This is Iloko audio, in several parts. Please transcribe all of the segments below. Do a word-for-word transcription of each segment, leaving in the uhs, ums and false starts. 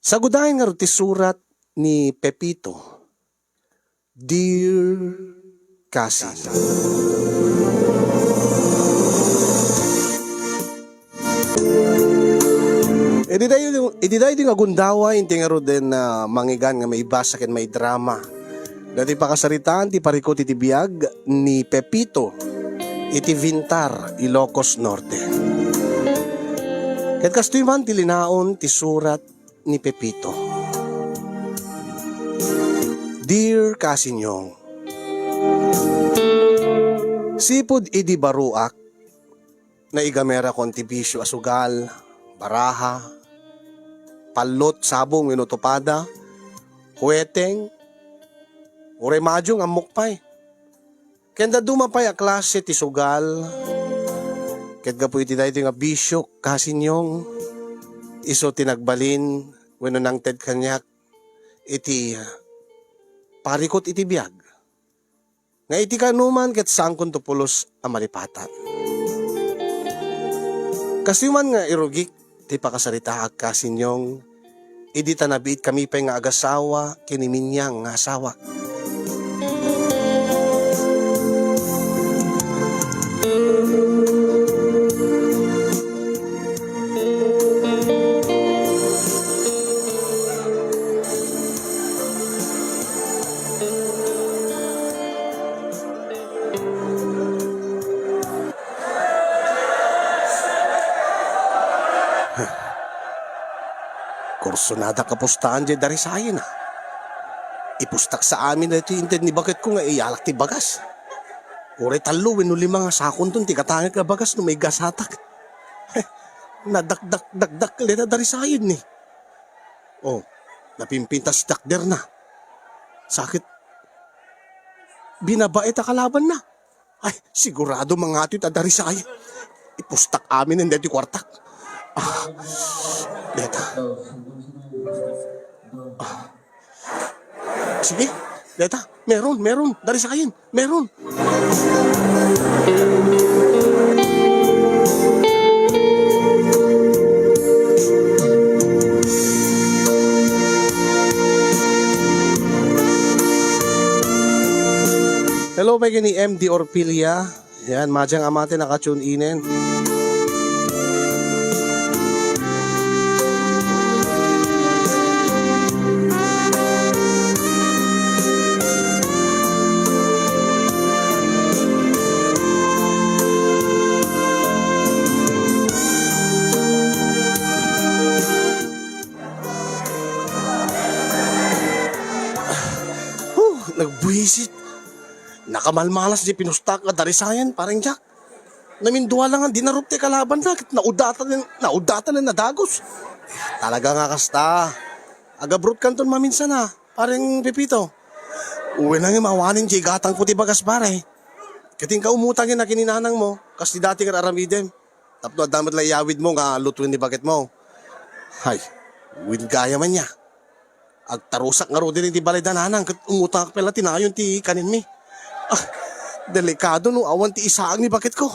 Sagudayen ngarud ti surat ni Pepito, Dear Cousin. Idi daydi, idi daydi nga gundaway, inti ngaruden, ah, mangigan nga maibasa ken maidrama daytoy pakasaritaan ti parikut iti biag ni Pepito iti Vintar, Ilocos Norte. Ket kastoy man ti linaon ti surat ni Pepito. Dear Cousin Yong, sipud idi baruak, naigamerakon ti bisio a sugal, baraha, pallot, sabong wenno tupada, kuweteng, uray madio nga ammok pay. Ken dadduma pay a klase ti sugal. Ket gapu iti daytoy nga bisio, Cousin Yong, isu ti nagbalin wenno nangted kaniak iti parikut iti biag. Nga iti kaanoman ket saankonto pulos a malipatan. Kastoy man nga irugik ti pakasaritaak, Cousin Yong, idi ta nabiitkami pay nga agasawa ken ni Minyang nga asawa. Kursonadak a pustaan diay darisayen, a. Ipustak sa amin daytoy inted ni baketko nga iyalak ti bagas. Uray tallo wenno lima nga sakonton ti katangek a bagas no maigasatak. Nadakdak, dakdakkel dayta darisayen, ni. Oh, napimpintas ti takderna. Sakit. Binabaet a kalabanna. Ay, sigurado mangatoy ta darisayen. Ipustak aminen daytoy kuartak. Ah, deta. Ah. Sige, deta. Meron, meron. Darisayen, meron. Hello, pay ken ni M D Orpilia. Yan, madiay nga amin a naka-tune in. Huh, nagbuisit. Nakamalmalas diay pinustak nga darisayen, Pareng Jack. Namindua la nga dinarup ti kalabanna, ket naudatan, naudatan a nadagos. Talaga nga kasta. Agabrotkanton maminsan, a, Pareng Pepito. Wen, ngem awanen diay igatangko ti bagas, pare. Ket inka umutang ken ni nanangmo, kas ti dati nga ar-aramidem. Tapno adda met la iyawidmo nga lutuen ni baketmo. Hay, wen gayam aya. Agtarusak ngaruden iti balay da nanang ket umutangak pay la ti nayon ti kanenmi. Ah, delikado no awan ti isaang ni baketko.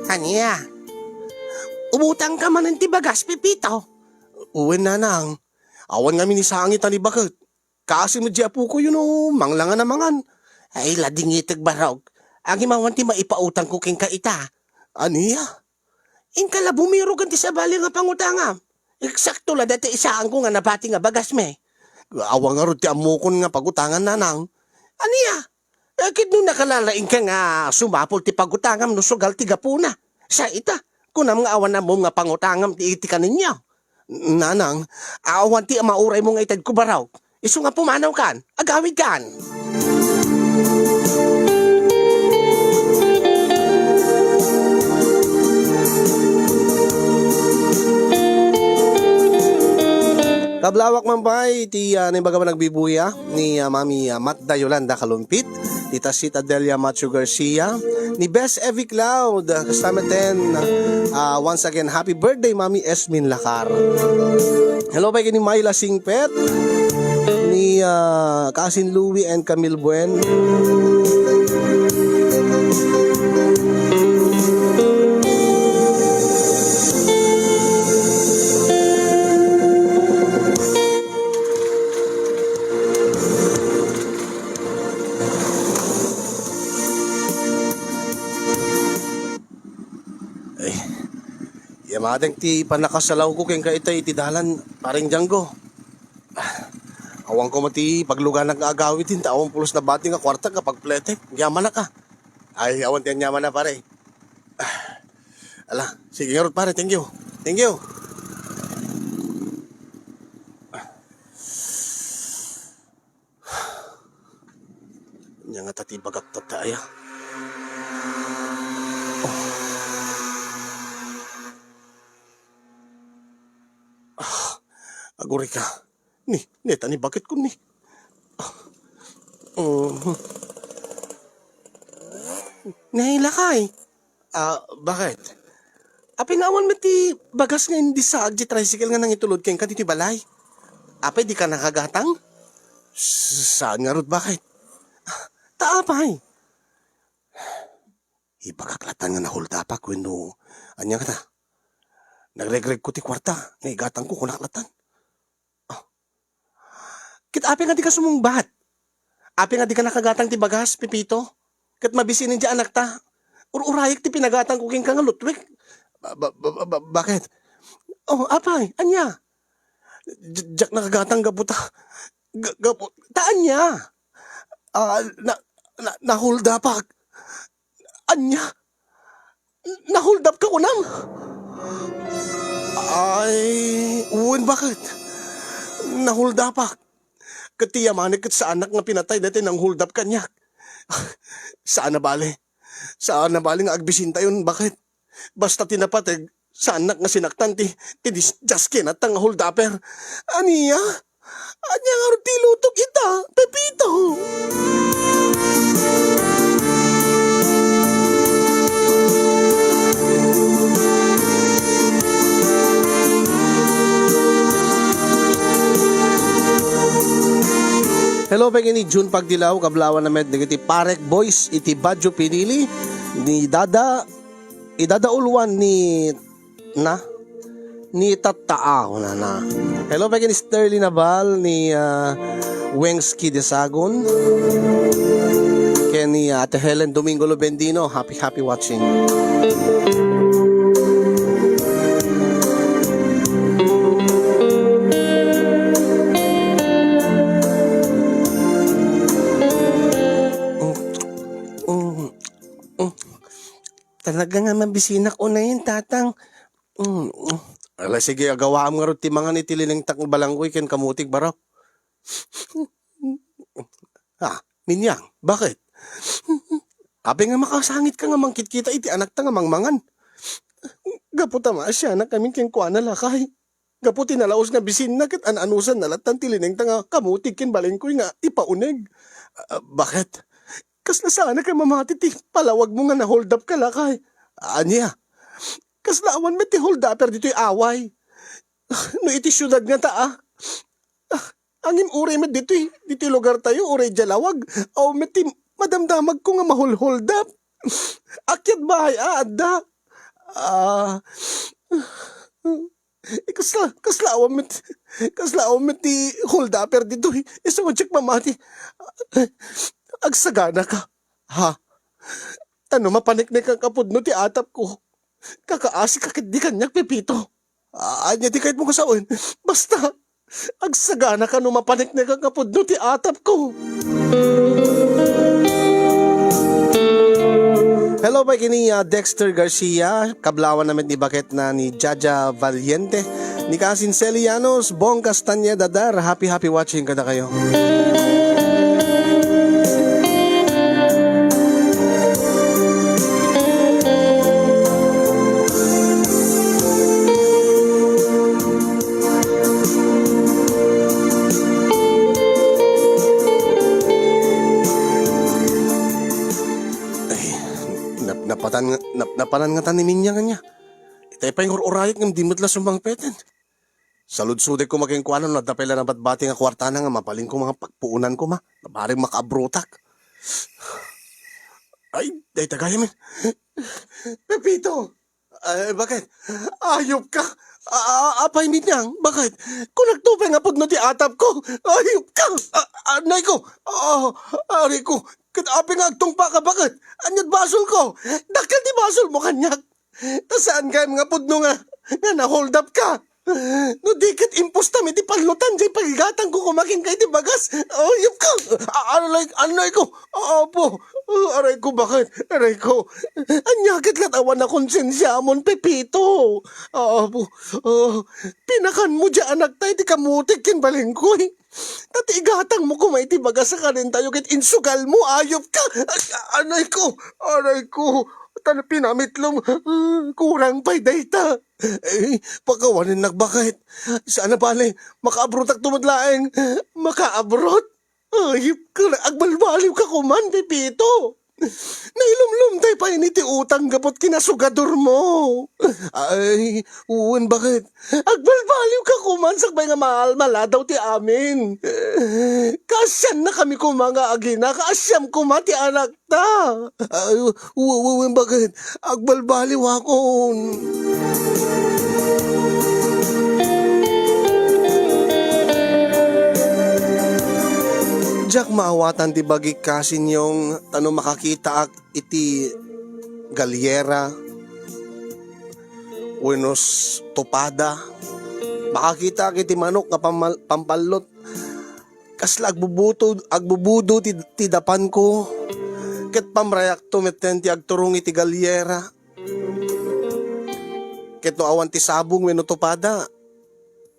Ania? Umutangka manen ti bagas, Pepito? Wen, nanang. Awan ngamin isaang ita ni baket. Kaasi met diay apoko, no manglangan a mangan. Ay, ladingitek, barok. Ngem awan ti maipautangko kenka ita. Ania? Inka la bumirugan ti sabali nga pangutangam. Eksakto la dayta isaangko nga nabati nga bagasmi. Awan ngarud ti ammokon nga pagutangan, nanang. Ania? Eh, ket no nakalalaingka nga sumapul ti pagutangam no sugal ti gapuna. Sa ita, kunam nga awan ammom nga pangutangam ti iti kanenyo. Nanang, awan ti mauraymo nga itedko, barok. Isu nga pumanawkan, agawidkan. Kablawak man pay ti, ah, naimbag a panagbibuya ni, ah, Mami, ah, Matda Yolanda Kalumpit. Tita Sita Delia Macho Garcia, ni Bes Evie Cloud, kasta met ten, ah, once again, happy birthday, Mami Esmin Lacar. Hello pay ken ni Myla Singpet, ni, ah, Kasin Louie and Camille Buen. Ay, ya madeng ti pannakasalawko kenka itay iti dalan, Pareng Django. Awan ko met ti pagluganak nga agawid, ta awan pulos nabati nga kuarta nga pagpletek. Yamanak a. Ay, awan ti anyamanna, pare. Ala, sige ngarud, pare. Thank you. Thank you. Ania ngata ti ibagak tatta aya? Oh. Ah, agurayka. Ni, neta ni bakit ko ni. Ah. Mhm. Ni, lakay. Ah, bakit? Apay nga awan met ti bagas nga indisaag ti tricycle nga nangitulod kenka ditoy balay? Apay dika nakagatang? S-, saan ngarud, bakit? Ta apay? Ibagak latan nga nahuldapak wenno ania ngata? Nagregregko ti kuarta nga igatangko, kunak latan. Ah. Ket apay nga dika sumungbat? Apay nga dika nakagatang ti bagas, Pepito? Ket mabisinen ti anakta. Ur-urayek ti pinagatangko kenka nga lutwek. Ba-, ba-, ba-, ba-, bakit? Oh, apay, ania? Di-, diak nakagatang gapu ta, ga-, gapu ta ania? Ah, na, na, nahuldapak. Ania? Nahuldapka kunam? Ay, wen, bakit? Nahuldapak. Ket ti yamanek ket saanak nga pinatay daytoy nanghuldap kaniak. Saan a bale. Saan a bale nga agbisintayon, bakit? Basta ti napateg, saannak nga sinaktan ti, ti dis-, diskenat ta nga holdaper. Ania? Ania ngarud ti ilutok ita, Pepito? Hello, pay ken ni June Pagdilaw, kablawan na met dagiti Parek Boys iti Baguio Pinili, ni Dada, idadauluan ni na, ni tattaaw na na. Hello, pay ken ni Sterling Nabal, ni, ah, Wengski Desagon, ken ni Ate Helen Domingo Lubendino. Happy, happy watching. Mm, mm, mm. Talaga nga mabisinak unayen, Tatang. Mm, mm. Ala, sige, agawaam ngarud ti mangan iti linengtak nga balangkoy ken kamutig, barok. Ah, Minyang, bakit? Apay nga makasangitka nga mangkitkita iti anakta nga mangmangan? Gapu ta maasianakamin kenkuana, lakay. Gapu ti nalaus nga bisinna ket an-anusanna lattan ti linengta nga kamutig ken balengkoy nga ipauneg. Ah, bakit? Kasla saanak a mamati ti palawagmo nga naholdapka, lakay. Ania? Kasla awan met ti holdaper ditoy away. No iti siudad ngata, ah. Ah, ngem uray met ditoy, ditoy lugartayo, uray idiay lawag. Awan met ti madamdamagko nga maholholdap. Akyat bahay, ah, adda. Ah. Eh, kasla, kasla awan met, kasla awan met ti holdaper ditoy. Isu nga diak mamati. Agsaganaka. Ha? Ta no mapaneknekan a pudno ti atapko, kakaasika ket di kaniak, Pepito. Ah, ania ti kayatmo nga sawen? Basta, agsaganaka no mapaneknekan a pudno ti atapko. Hello, pay ken ni, ah, Dexter Garcia, kablawan na met ni baketna ni Jaja Valiente, ni Kasin Seli Llanos, Bong Castañeda, Dar. Happy, happy watching kadakayo. Panan ngata ni Minya kaniak. Itay pay nga ur-urayek ngem di met la sumangpeten. Saludsodek koma kenkuana no adda pay la nabatbati nga kuartana nga mabalin koma nga pagpuonan koma. Bareng makaabrotak. Ay, dayta gayam. Pepito! Ay, bakit? Ayop ka! A-, a-, apay, Minyang? Bakit? Kunakto pay nga pudno ti atap ko! Ayop ka! A-, anay ko! Ah, aray ko! Ket apay nga agtungpa ka, bakit? Ania't basol ko? Dakkel ti basol mo kaniak! Ta saan gayam nga pudno nga, nga na-hold up ka? No di ket impostam iti pallotan, diay pagigatangko koma kenka iti bagas. Ayop ka! A-, aray, anay ko! Apo! Aray ko, bakit? Aray ko! Ania ket lat awan a konsensiamon, Pepito? Apo! Ah, pinakanmo diay anakta iti kamutik ken balengkoy. Ta ti igatangmo koma iti bagas a karintayo ket insugalmo, ayop ka! A-, anay ko! Aray ko! Ta pinamitlom, ah, kurang pay dayta. Eh, pakawanennak, bakit? Saan a bale, makaabrotakto met laeng. Makaabrot? Ayop ka, agbalbaliw ka koman, Pepito. Nailumlumtay pay ni ti utang gapu ti kinasugadormo. Ay, wen, bakit? Agbalbaliw ka koman sakbay nga malmaladaw ti amin. Kaasiannakami koma nga agina, kaasiam koma ti anakta. Ay, wen, wen, bakit? Agbalbaliwakon. Diak maawatan ti bagik, Kasinyong, ta no makakitaak iti galyera wenno s-, tupada, makakitaak iti manok nga pammal-, pampallot. Kasla agbubuto-, agbubudo ti, ti dapanko, ket pamrayakto metten ti agturong iti galyera. Ket no awan ti sabong wenno tupada,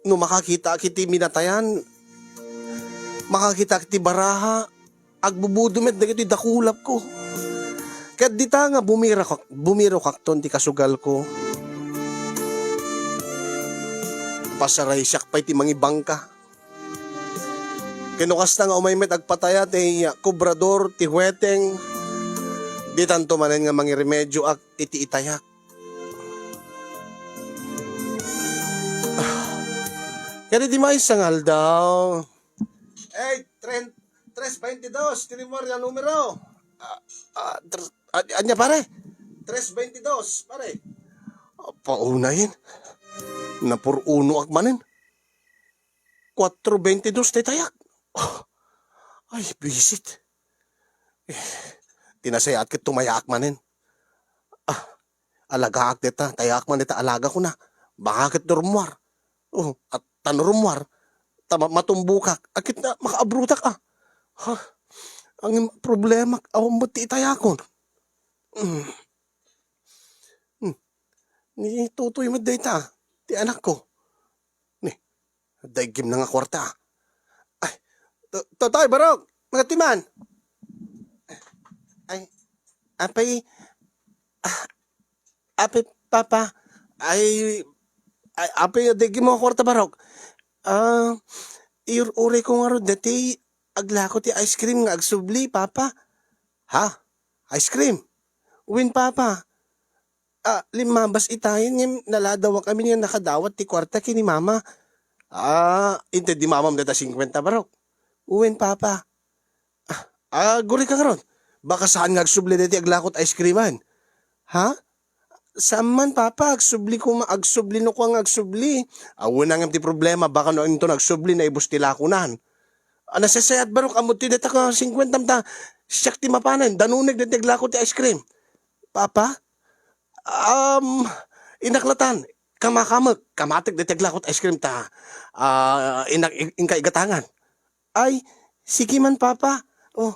no makakitaak iti minatayan, makakitaak iti baraha, agbubudo met dagiti dakulapko. Ket dita nga bumirokak-, bumirokakton ti kasugalko, pasaraysiak pay ti mangibangka. Ken no kasta nga umay met agpataya ti kobrador, ti huweteng, ditanto manen nga mangiremedioak iti itayak. Ket iti maysa nga aldaw, eh, tren-, tres veintidos, ti rimmuar a numero. Ah, ah, tr-, ah, ania, pare? Tres veintidos, pare. Paunayen. Napur-unoak manen. Kuatro beintidos ti tayak. Ah, ay, bisit. Eh, ti nasayaat ket tumayaak manen. Ah, alagaak deta, tayaak man deta alagakona. Baka ket no rummuar. Oh, at ta no rummuar, ta ma-, matumbokak. A ket na, makaabrotak, ah. Ha? Ang problema, awan met ti itayakon. Hmm. Hmm. Ni Tutoy met dayta, ti anakko. Ni, adda iggimna nga kuarta. Ay, to-, Totoy, Barok, mangatiman. Ay, apay, ah, apay, Papa, ay, ay, apay, adda iggimmo nga kuarta, Barok. Ah, iur-urayko ngarud daytoy aglako ti ice cream nga agsubli, Papa. Ha? Ice cream? Wen, Papa. Ah, limmabas itayen ngem naladawak amin nga nakadawat ti kuarta ken ni Mama. Ah, inted ni Mamam dayta singkuenta, Barok? Wen, Papa. Ah, agurayka ngarud. Baka saan nga agsubli daytoy aglakot ice creaman. Ha? Saan man, Papa, agsubli koma, agsubli no kua nga agsubli. Awan ngem ti problema, baka no inton agsubli, naibus ti lakonan. Ah, nasasayaat, Barok, ammom ti dayta nga singkuentam ta siak ti mapanen, danoneg daytoy aglakot ti ice cream. Papa? Um, innak latan, kamakamek, kamatek daytoy aglakot ice cream ta, ah, innak, in-, inka igatangan. Ay, sige man, Papa. Oh,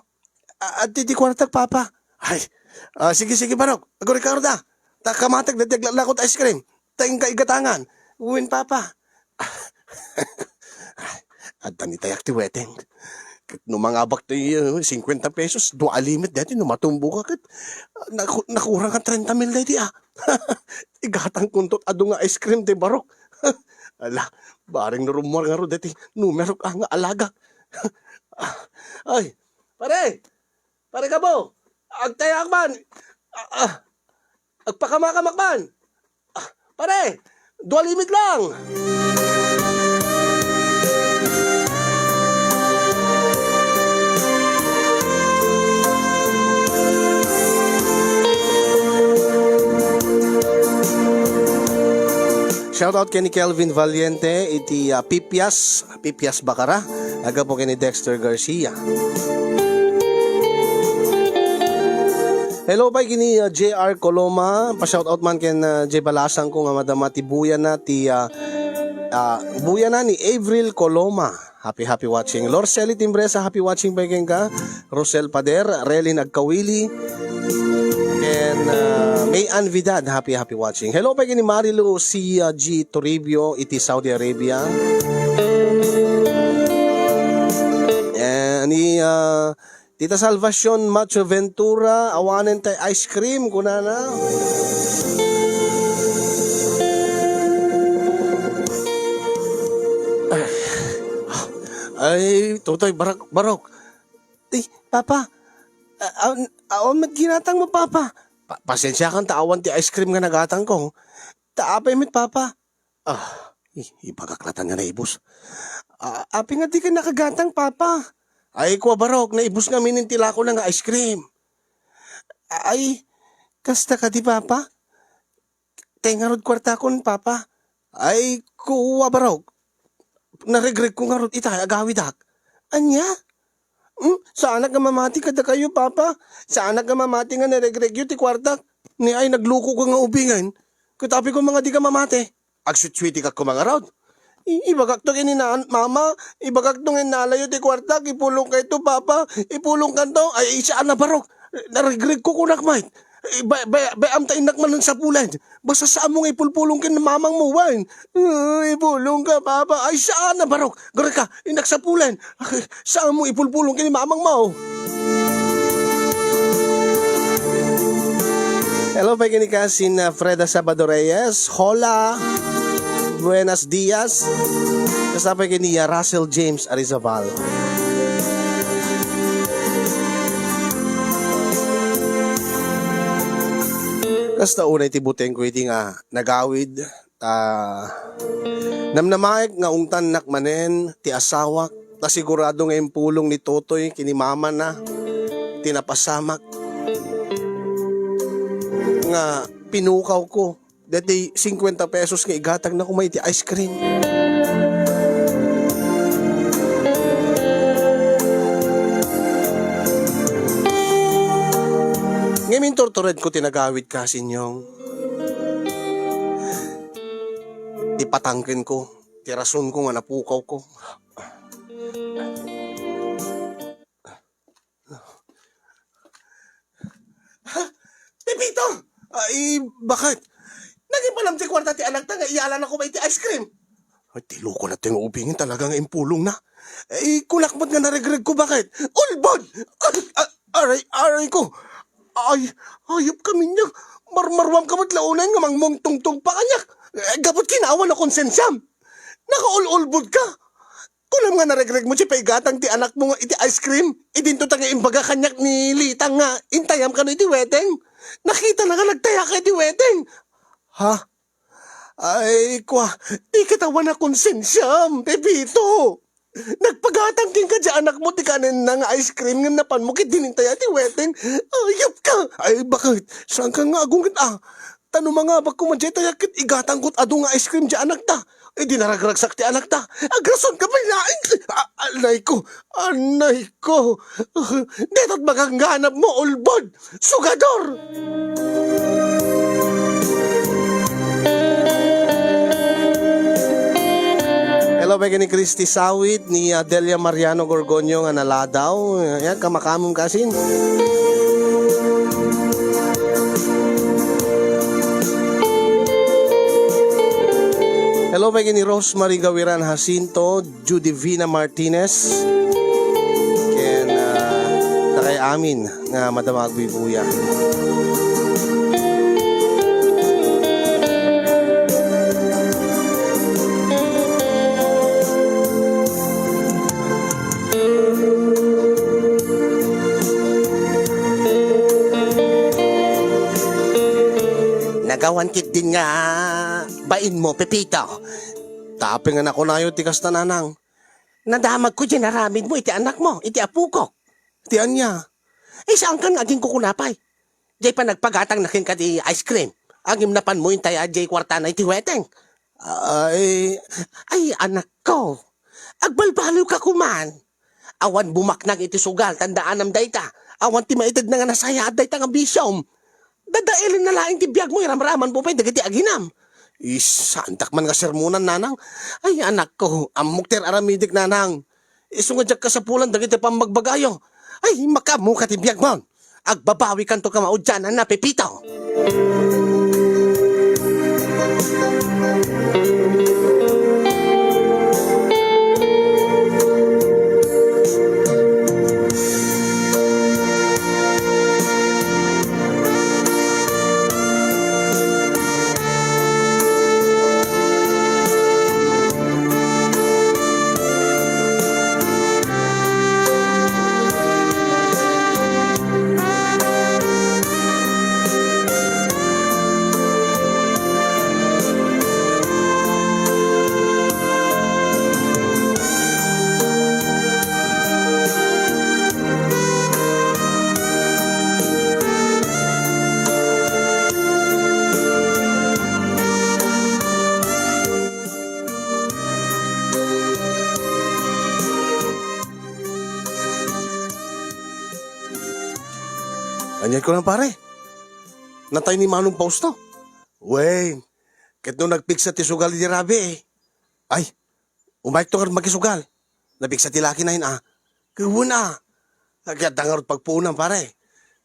a-, adtoy ti kuartak, Papa. Ay, ah, sige, sige, Barok. Agurayka ngarud, ah. Ta kamatek daytoy aglakot ice cream. Ta inka igatangan. Wen, Papa. Adda ni tayak ti weteng. Ket no mangabak ti, uh, singkuenta pesos, dua a limit daytoy no matumbokak ket, ah, naku-, nakurang a trenta mil daytoy, ah. Igatangkonto adu nga ice cream ti Barok. Ala, bareng no rummuar ngarud daytoy numerok, ah, nga alagak. Ay, pare! Pare Gabo! Agtayaak man! Ah, ah. Agpakamakamakaman! Ah, pare, dua limit lang! Shoutout ken ni Kelvin Valiente iti, ah, Pipias, Pipias Bacara, aggapu ken ni Dexter Garcia. Hello pay ken ni, ah, J R Coloma, pa-shoutout man ken, ah, J Balasang ko nga madama ti buyana ti, ah, ah, buyana ni Avril Coloma. Happy, happy watching. Lorceli Timbresa, happy watching pay kenka. Rosel Pader, Relin Agkawili, ken, ah, May Ann Vidal, happy, happy watching. Hello pay ken ni Marilu C G Toribio iti Saudi Arabia. Eh, ni, ah, Tita Salvacion Macho Ventura, awanen tay ice cream, kunana. Ay, Totoy, barok, barok. Ay, Papa, a-, a-, awan met ginatang mo, Papa. Pa-, pasensiakan ta awan ti ice cream nga nagatang ko. Ta apay met, Papa. Ah, i-, ibagak latan nga naibus. Ah, apay nga dika nakagatang, Papa? Ay, kua barok, naibus ngamin ti lako na nga ice cream. Ay, kasta kadi, Papa? Tay ngarud kuartakon, Papa. Ay, kua barok. Naregregko ngarud itay agawidak. Ania? Hmm? Saanak nga mamati kadakayo, Papa. Saanak nga mamati nga naregregyo ti kuartak. Ni ay, nagluko ka nga ubingen. Ket apay koma nga dika mamati. Agsuetsuetik a koma ngarud. I-, ibagakto ken ni nan-, Mama, ibagakto nga innalayo ti kuartak, ipulongkayto, Papa, ipulongkanto. Ay, saan a barok. Naregregko kunak met. Eh, bay-, bay-, bay-am ta innak manen sapulen. Basta saanmo nga ipulpulong ken mamangmo, wen. Ah, ipulongka, Papa. Ay, saan a barok. Gareka, innak sapulen. Saanmo ipulpulong ken mamangmo. Hello, pay ken ni Kasin, uh, Freda Sabado Reyes. Hola. Buenos dias. Kasta pay ken ni, uh, Russell James Arizabal. Kasta unay ti butengko iti nga nagawid, ta namnamaek nga ungtannak manen ti asawak, ta sigurado nga impulong ni Totoy ken ni Mamana ti napasamak nga pinukawko. Daytoy cincuenta pesos nga igatangna koma iti ice cream. Ngem inturturedko ti nagawid, Kasin Yong. Ti patangkenko, ti rasonko nga napukawko. Ha? Pepito! Ay, baket? Nagipalam ti kuarta ti anakta nga iyalana koma iti ice cream. Ay, ti loko na ti nga ubingen talaga nga impulongna. Ay, kunak met nga naregregko, baket? Ulbod! Ay, a-, aray, aray ko! Ay, ayup kami niya. Marmaruam ka met la unay nga mangmungtungtong pa kaniak. Eh, gapu ti awan a konsensiam. Nakaul-ulbod ka. Kunam nga naregregmo ti paigatang ti anakmo nga iti ice cream, idinto ta nga imbaga kaniak ni Litang nga intayam kano iti weteng. Nakitana nga nagtayaka iti weteng. Ha? Ay, kua, ti katawan a konsensiam, Pepito. Nagpagatang kenka ti anakmo ti kanenna nga ice cream ngem napanmo ket dinintaya ti weteng. Ayup ka! Ay, baket? Saan ka nga agungget, ah? Ta no mangabak koma diay tayak ket igatangko ti adu nga ice cream ti anakta. Idi naragragsak ti anakta. Agrason ka pay laeng. A-, anay ko. Anay ko. Dito't magangganap mo, ulbod. Sugador! Hello, pay ken ni Christy Sawit, ni, ah, Delia Mariano Gorgonio nga naladaw. Yan, kamakamom kasin. Hello, pay ken ni Rosemary Gawiran Jacinto, Judivina Martinez, ken, ah, dakay amin nga madama agbuybuya. Awan ketdin nga bainmo, Pepito. Tapno nga nakunayo ti kasta, nanang. Nadamagko diay aramidmo iti anakmo, iti apok. Ti ania? Ay, saankan nga agingkukuna pay. Diay panagpagatangna kenka ti ice cream. Ngem napanmo intay a diay kuartana iti weteng. Ay, ay, anakko. Agbalbaliwka koman. Awan bumaknang iti sugal, tandaanam dayta. Awan ti maitedna nga nasayaat dayta nga bisiom. Dadailenna laeng ti biagmo, iramramanmo pay dagiti aginam. Is, saandak man nga sermonan, nanang. Ay, anakko, ammok ti ar-aramidek, nanang. Isu nga diak kasapulan dagiti pammagbagayo. Ay, makaammoka ti biagmon. Agbabawikanto ka maudianan a, Pepito. Anian ko lang, pare? Natay ni Manong Fausto? Wen, ket no nagpigsa ti sugal idi rabii. Ay, umayekto ngarud makisugal. Napigsa ti lakina, a. Wen a. Ket adda ngarud pagpuonam, pare.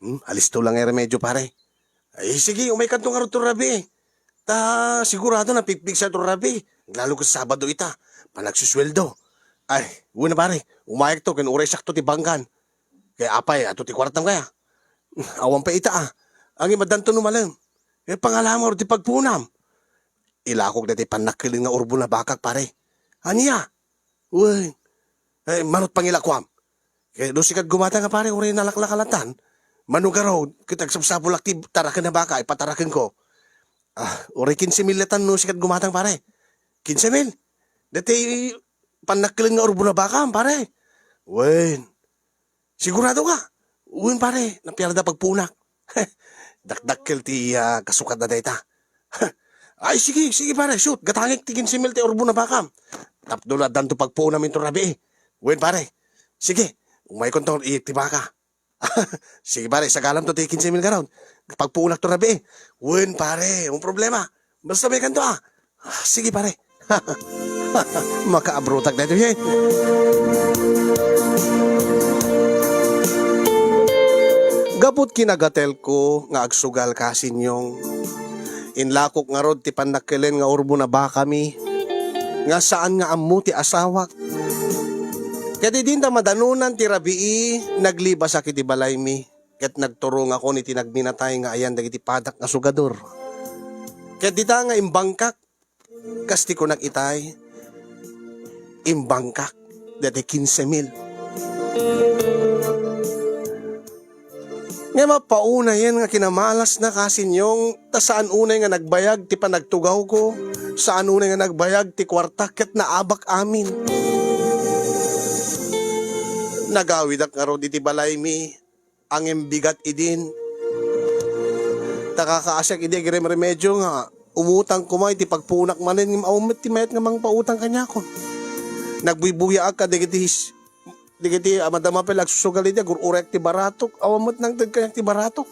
Hmm, alisto lang nga remedio, pare. Ay, sige, umaykanto ngarud to rabii. Ta sigurado napigpigsa to rabii. Lalo ket Sabado ita. Panagsusueldo. Ay, wen a, pare. Umayekto ken uray sakto ti bangkan. Kaya apay, ato ti kuartam kaya? Awan pay ita, a. Ngem addanto no malem. Kaya pangalamar ti pagpuonam. Ilakok daytoy pannakkilen nga urbon a bakak, pare. Ania? Wen. Eh, manut pangilakuam. Kaya no sika ti gumatang a, pare, uray nalaklak a latan. Mano garud, ket agsapsapulak ti taraken a baka, ipatarakenko. Ah, uray kinse mil latan no sika ti gumatang, pare. Kinse mil? Daytoy pannakkilen nga urbon a bakam, pare. Wen. Sigurado ka? Wen, pare, napiarda pagpuonak. Dakdakkel ti, ah, kasukatna dayta. Ay, sige, sige, pare, shoot. Gatangek ti kinse mil ti urbon a bakam. Tapno addanto pagpuonam inton rabii. Wen, pare. Sige, umaykonto, iyek ti baka. Sige, pare, isagalamto ti kinse mil garud. Pagpuonak to rabii. Wen, pare, un problema. Basta maykanto, a. Ah, sige, pare. Makaabrotak daytoy, eh. Gapu ti kinagatelko nga agsugal, Kasinyong, inlakok ngarud ti pannakkilen nga urbon a bakami, nga saan nga ammo ti asawak. Ket idin ta madanonan ti rabii, naglibasak iti balaymi, ket nagturongakon iti nagminatay nga ayan dagiti padak nga sugador. Ket dita nga imbangkak, kas ti kunak itay, imbangkak daytoy kinse mil. Nga mapaunayen nga kinamalasna, Kasinyong, ta saan unay nga nagbayag ti panagtugawko, saan unay nga nagbayag ti kuarta ket naabak amin. Nagawidak ngarud iti balaymi, ngem bigat idin. Ta kakaasiak idi agiremremedio nga umutang koma iti pagpuonak manen, ngem awan met ti mayat nga mangpautang kaniakon. Nagbuybuyaak kadagiti s-, dagiti a madama pay la agsusugal idi, agur-urayak ti baratok, awan met nangted kaniak ti baratok.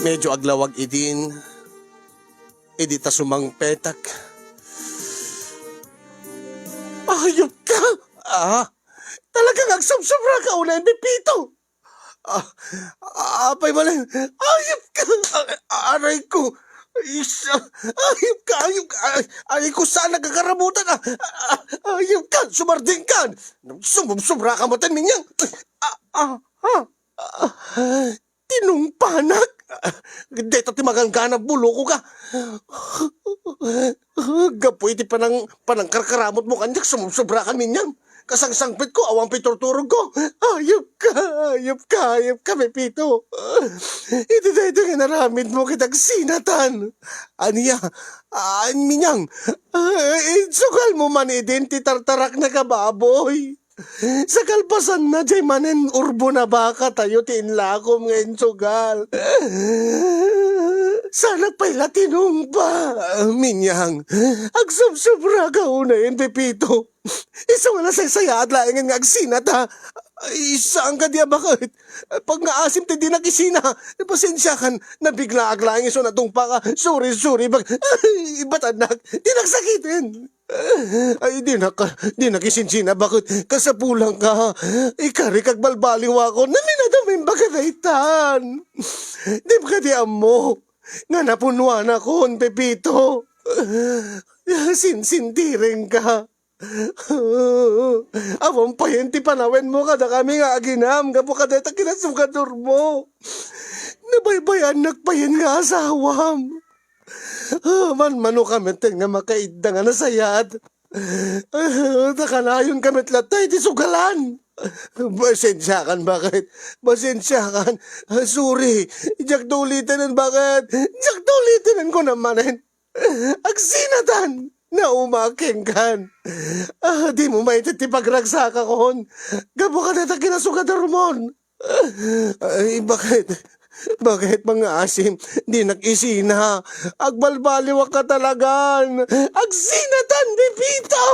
Medyo aglawag idin, idi ta sumangpetak. Ayupka! Ah, talagang agsubsobra ka unay, Pepito! Ah, ah, apay manen, ayupka! Ah, aray ko! Isa! Ayupka! Ayupka! Ay, aray ko, saan nagkakarabutan? Ah, ah, ayupka! Sumardengkan! Sumubsobra ka manen, Minyang! Ah, ah, ah, ah. Tinungpanak! Deta ti maganggana, buloko ka! Gapu iti panang-, panangkarkaramutmo kaniak, sumubsobra ka, Minyang. Kasangsangpetko, awan pay turturogko. Ayupka, ayupka, ayupka, Pepito. Iti daytoy nga inaramidmo ket agsinatan. Ania, ah, Minyang, ah, insugalmo man idin ti tartaraknak a baboy. Sa kalpasanna, diay manen urbon a bakatayo ti inlakom nga insugal. Saanak pay la tinungpa, Minyang. Agsubsubraka unayen, Pepito. Isu nga nasaysayaat laengen nga agsinata. Ay, saan kadi a baket? Pangngaasim ti dinak isina. Pasensiakan, nabiglaak laeng isu natungpaka. Sorry, sorry, bak-, ay, batannak. Dinak sakiten. Ay, dinak, dinak isinsina, baket kasapulangka. Ikarik agbalbaliwakon. Naminadam imbag a daytan. Dim kadi ammo nga napunuanakon, Pepito. Sinsindirengka. Awan payen ti panawenmo kadakami nga aginam gapu kadayta kinasugadormo. Nabaybayannak payen nga asawam. Manmanoka met nga makaidda nga nasayaat. Ta kanayonka met latta iti sugalan. Pasensiakan, baket. Pasensiakan. Sorry. Diak uliten, baket. Diak uliten, kunam manen. Agsinatan! Naumaak kenkan. Ah, dimo maited ti pagragsakakon. Gapu kadayta kinasugadormon. Ay, baket? Baket, pangngaasim? Dinak isina. Agbalbaliwakka talagan. Agsinatan, Pepito!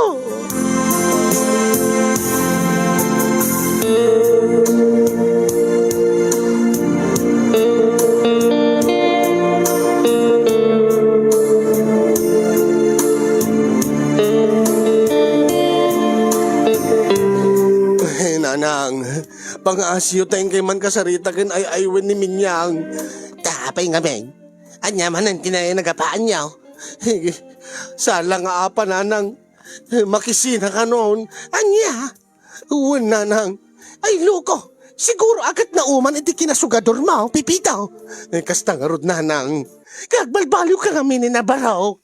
Eh, Nanang, pangaasiyo ta inkay man kasarita ken ay-aywen ni Minyang. Ta apay ngamin? Ania manen ti nagapaanyo? Sala nga apa, Nanang. Makisina kanon. Ania? Wen, Nanang. Ay, loko. Siguro a ket nauman iti kinasugadormo, Pepito. Eh, kasta ngarud, Nanang. Kagbalbaliwka ngamin a barok.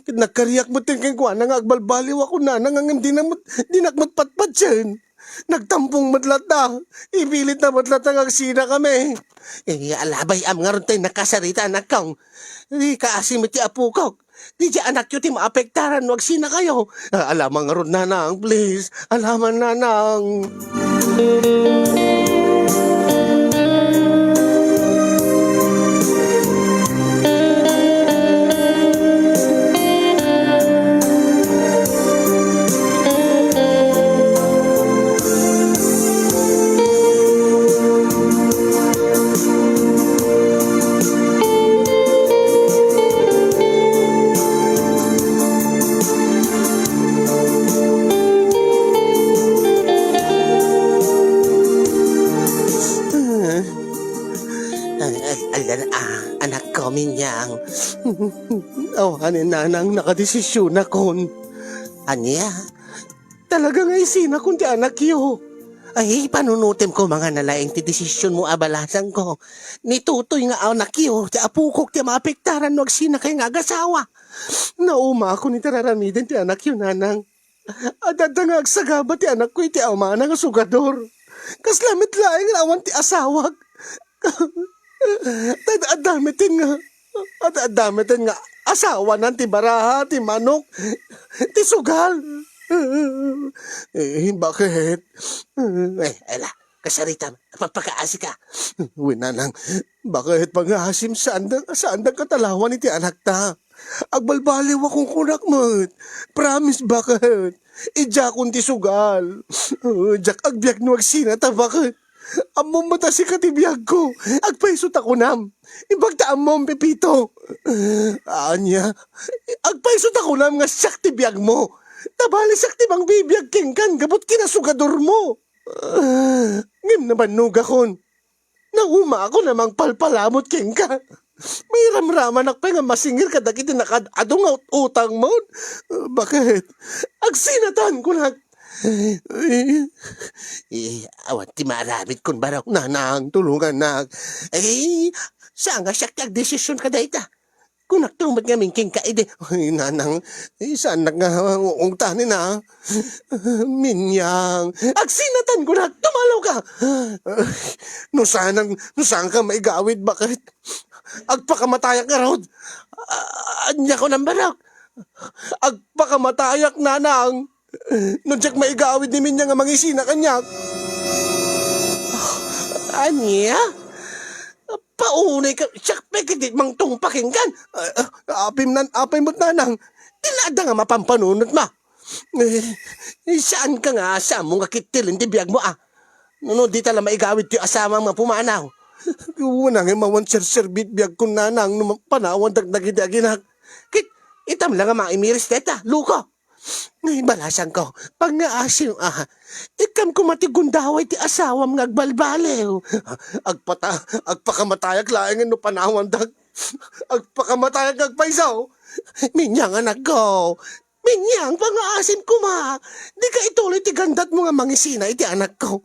Ket nagkariak met kenkuana nga agbalbaliwakon, Nanang, ngem dina met, dinak met patpatien. Nagtampong met latta. Ipilitna met latta nga agsinakami. Eh, alabay-am ngarud tay nakasarita, anakko. Eh, kaasi met ti apokok. Diay anakyo ti maapektaran no agsinakayo. Ah, alaman ngarud, Nanang, please. Alaman, Nanang. Ay, ay, ala, ah, anakko, Minyang. Awanen, Nanang, nakadesisyonakon. Ania? Talaga nga isinakon ti anakyo. Ay, panunotem koma nga nalaing ti desisyonmo a balasangko. Ni Totoy nga anakyo, ti apokok ti maapektaran no agsinakay nga agasawa. Naumakon iti raramiden ti anakyo, Nanang. Adda nga agsagaba ti anakko iti amana nga sugador. Kasla met laeng nga awan ti asawak. Tad-adda met nga, ad-adda met nga asawanan ti baraha, ti manok, ti sugal. Eh, baket? Eh, ala, kasaritam, pagpakaasika. Wen, Nanang, baket pangaasim, saanda, saanda katalawan iti anakta? Agbalbaliwakon, kunak met. Promise, baket? Idiakon ti sugal. Eh, diak agbiag no agsinata, baket? Ammom met a sika ti biagko. Agpayso ta kunam. Imbag ta ammom, Pepito. Ania? Agpayso ta kunam nga siak ti biagmo. Ta bale siak ti mangbibiag kenkan gapu ket kinasugadormo. Ngem nabannogakon. Naumakon a mangpalpalamut kenka. Mairamramanak pay nga masingir kadagiti nakaad-adu nga ut-, utangmon. Baket? Agsinatan, kunak. Eh, awan ti maaramidkon, barok, Nanang, tulongannak. Eh, saan nga siak ti agdesisyon kadayta? Kunak tumad ngamin kenka idi. Ay, nanang, eh, saannak nga ungtanin, a? Minyang, agsinatan kunak, tumalaw ka. No saan, no saan ka maigawid, baket? Agpakamatayak ngarud. A-, ania ko nang barok? Agpakamatayak, nanang. No diak maigawid ni Minyang nga mangisina kaniak. Ania? Paunay ka, siak pay ket mangtungpa kenkan. Ah, ah, apim nan, apay met, nanang. Ti adda nga mapampanunotmo. Eh, eh, saan ka nga, saan mo nga kittilen ti biagmo, a? No, no, dita la maigawid ti asawam nga pumanaw. Wen, nga awan serserbi ti biagko, nanang, no panawandak dagiti aginak. Ket itam la nga maimiris dayta, loko. Ay, balasangko, pangngaasim, a. Ikkam koma ti gundaway ti asawam nga agbalbaliw. Agpata-, agpakamatayak laeng no panawandak. Agpakamatayak nga agpayso. Minyang, anakko. Minyang, pangngaasim koma. Dika ituloy ti gandatmo nga mangisina iti anakko.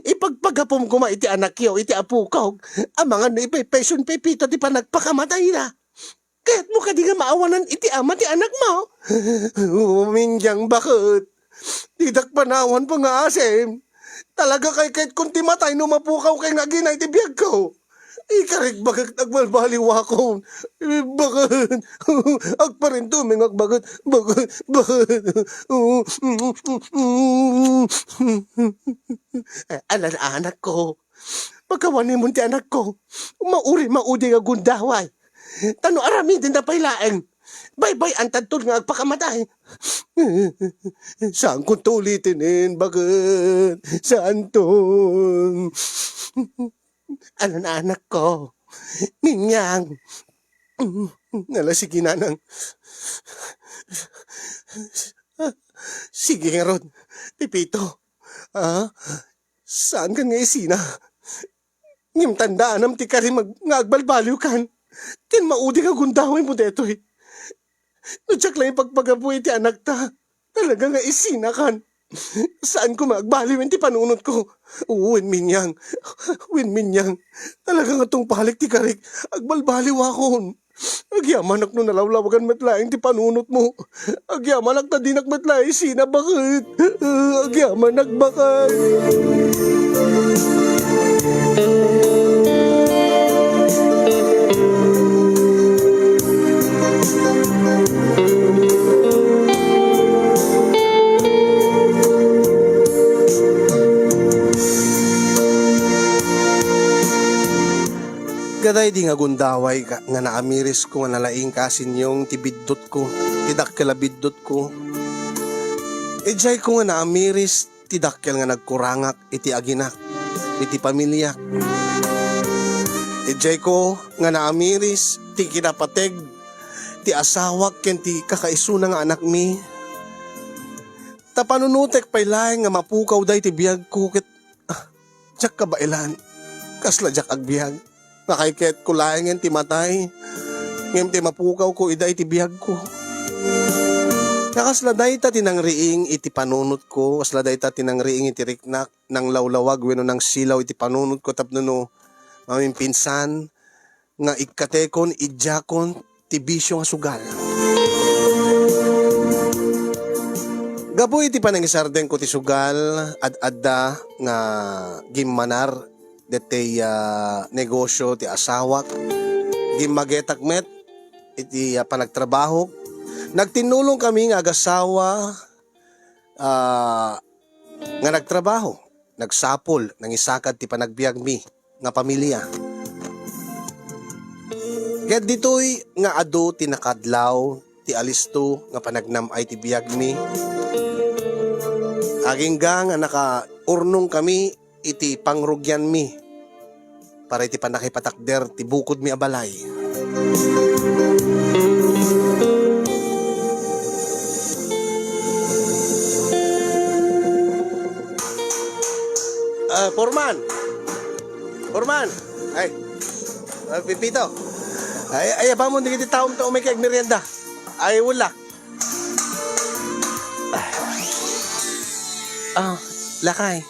Ipagpagapom koma iti anakyo, iti apokok. Amangan no ipaypayson Pepito ti panagpakamatayna. Kayatmo kadi nga maawanan iti ama ti anakmo? O, Minyang, baket? Didak panawan, pangngaasim. Talaga, kaykayatkon ti matay no mapukawkay nga agina iti biagko. Ikarik, baket, agbalbaliwakon. Baket. Agparintumingak, baket, baket, baket. Alan, anakko. Pakawanimon ti anakko. Mauri, maudi nga gundaway. Ta no aramidenna pay laeng, baybay-antadton nga agpakamatay. Saankonto ulitenen, baket? Saanton? Anan, anakko. Minyang. Ala, sige, nanang. Sige ngarud, Pepito. A? Saankan nga isina? Ngem tandaanam ti karim ag-, nga agbalbaliwkan. Ken maudi nga gundawaymo daytoy. No diak la ipagpagapu iti anakta, talaga nga isinakan. Saan koma agbaliwen ti panunotko. Wen, Minyang. Wen, Minyang. Talaga nga tungpalik ti karik. Agbalbaliwakon. Agyamanak no nalawlawagan met laeng ti panunotmo. Agyamanak ta dinak met laeng isina, baket. Agyamanak, baket. Kadaydi nga gundaway ka, nga naamirisko nga nalaing ka a sinyong ti biddutko, ti dakkel a biddutko. Idiayko nga naamiris ti dakkel nga nagkurangak iti aginak, iti pamiliak. Idiayko nga naamiris ti kinapateg ti asawak ken ti kakaisuna nga anakmi. Ta panunotek pay laeng nga mapukaw daydi biagko ket, ah, diak kabaelan. Kasla diak agbiag. Nakaykayatko laengen ti matay, ngem ti mapukawko ida iti biagko. Ta kasla dayta ti nangriing iti panunotko, kasla dayta ti nangriing iti riknak, nanglawlawag wenno nangsilaw iti panunotko tapno no mamimpinsan nga ikkatekon, idiakon ti bisio nga sugal. Gapu iti panangisardengko ti sugal, ad-adda nga gimmanar deti, ah, negosio ti asawak. Gimmagetak met iti, ah, panagtrabahok. Nagtinnulong kami nga agasawa, ah, nga nagtrabaho, nagsapul, nangisakad ti panagbiagmi nga pamilia. Ket ditoy nga adu ti nakadlaw ti alisto nga panagnam-ay ti biagmi. Agingga nga nakaurnong kami iti pangrugianmi para iti pannakaipatakder ti bukodmi a balay. Ah, Foreman! Foreman! Ay, ah, Pepito. Ay, ay, apamon dagiti taom ta umay kay agmerienda. Ay, wala. Ah, lakay.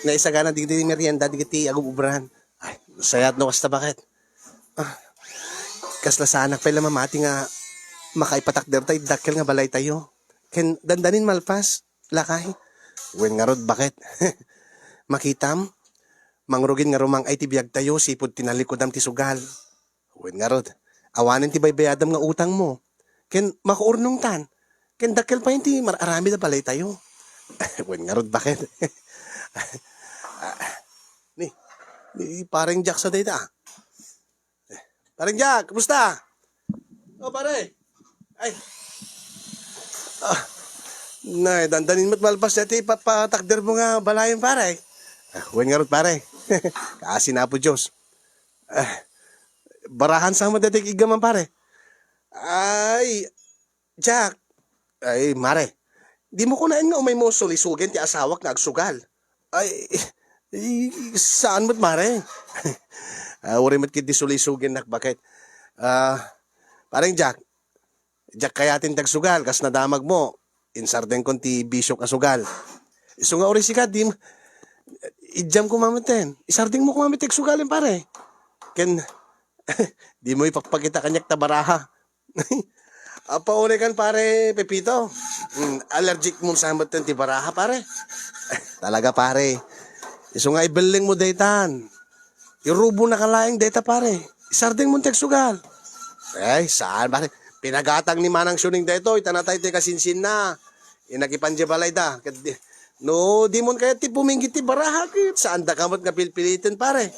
Naisagana dagiti merienda dagiti agub-ubran. Ay, sayat no kasta, baket. Ah, Kasla saanak pay la mamati nga makaipatakderta iti dakkel nga balaytayo. Ken dandanin malpas, lakay. Wen ngarud, baket? Makitam, mangrugin nga rumang-ay ti biagtayo sipud tinallikudam ti sugal. Wen ngarud, awanen ti baybayadam nga utangmo. Ken makuurnongtan. Ken dakkel pay ti mar-aramid a balaytayo. Wen ngarud, baket? Ah, ni, ni Pareng Jack sa dayta, ah. Pareng Jack, kumusta? Oh, pare. Ay. Ah. Nay, dandanin met malpas dayta ipapatakdermo nga balayen, pare. Ah, wen ngarud, pare. Kaasi na Apo Dios. Ah, barahan sa met dayta iggaman, pare. Ay, Jack. Ay, mare. Dimo kunaen nga umaymo sulisugen ti asawak nga agsugal. Ay, eh, saan met, mare? Ah, uray met ketdi sulisugennak, baket? Ah, Pareng Jack, diak kayaten ti agsugal, kas nadamagmo, insardengkon ti bisiok a sugal. Isu nga uray sika, di, idiam koma metten. Isardengmo koma met ti agsugalen, pare. Ken, dimo ipakpakita kaniak ta baraha. Apo, unay kan, pare Pepito. Mm, allergic mo sa metten ti baraha, pare. Talaga, pare. Isu nga ibellengmo daytan. Irubonaka laeng dayta, pare. Isardengmo ti agsugal. Ay, saan, pare? Pinagatang ni Manang Siuning daytoy, ta natay ti kasinsinna. Inagipan di balayda. Ket di, no, dimon kayat ti puminggit ti baraha, ket saandaka met nga pilpiliten, pare.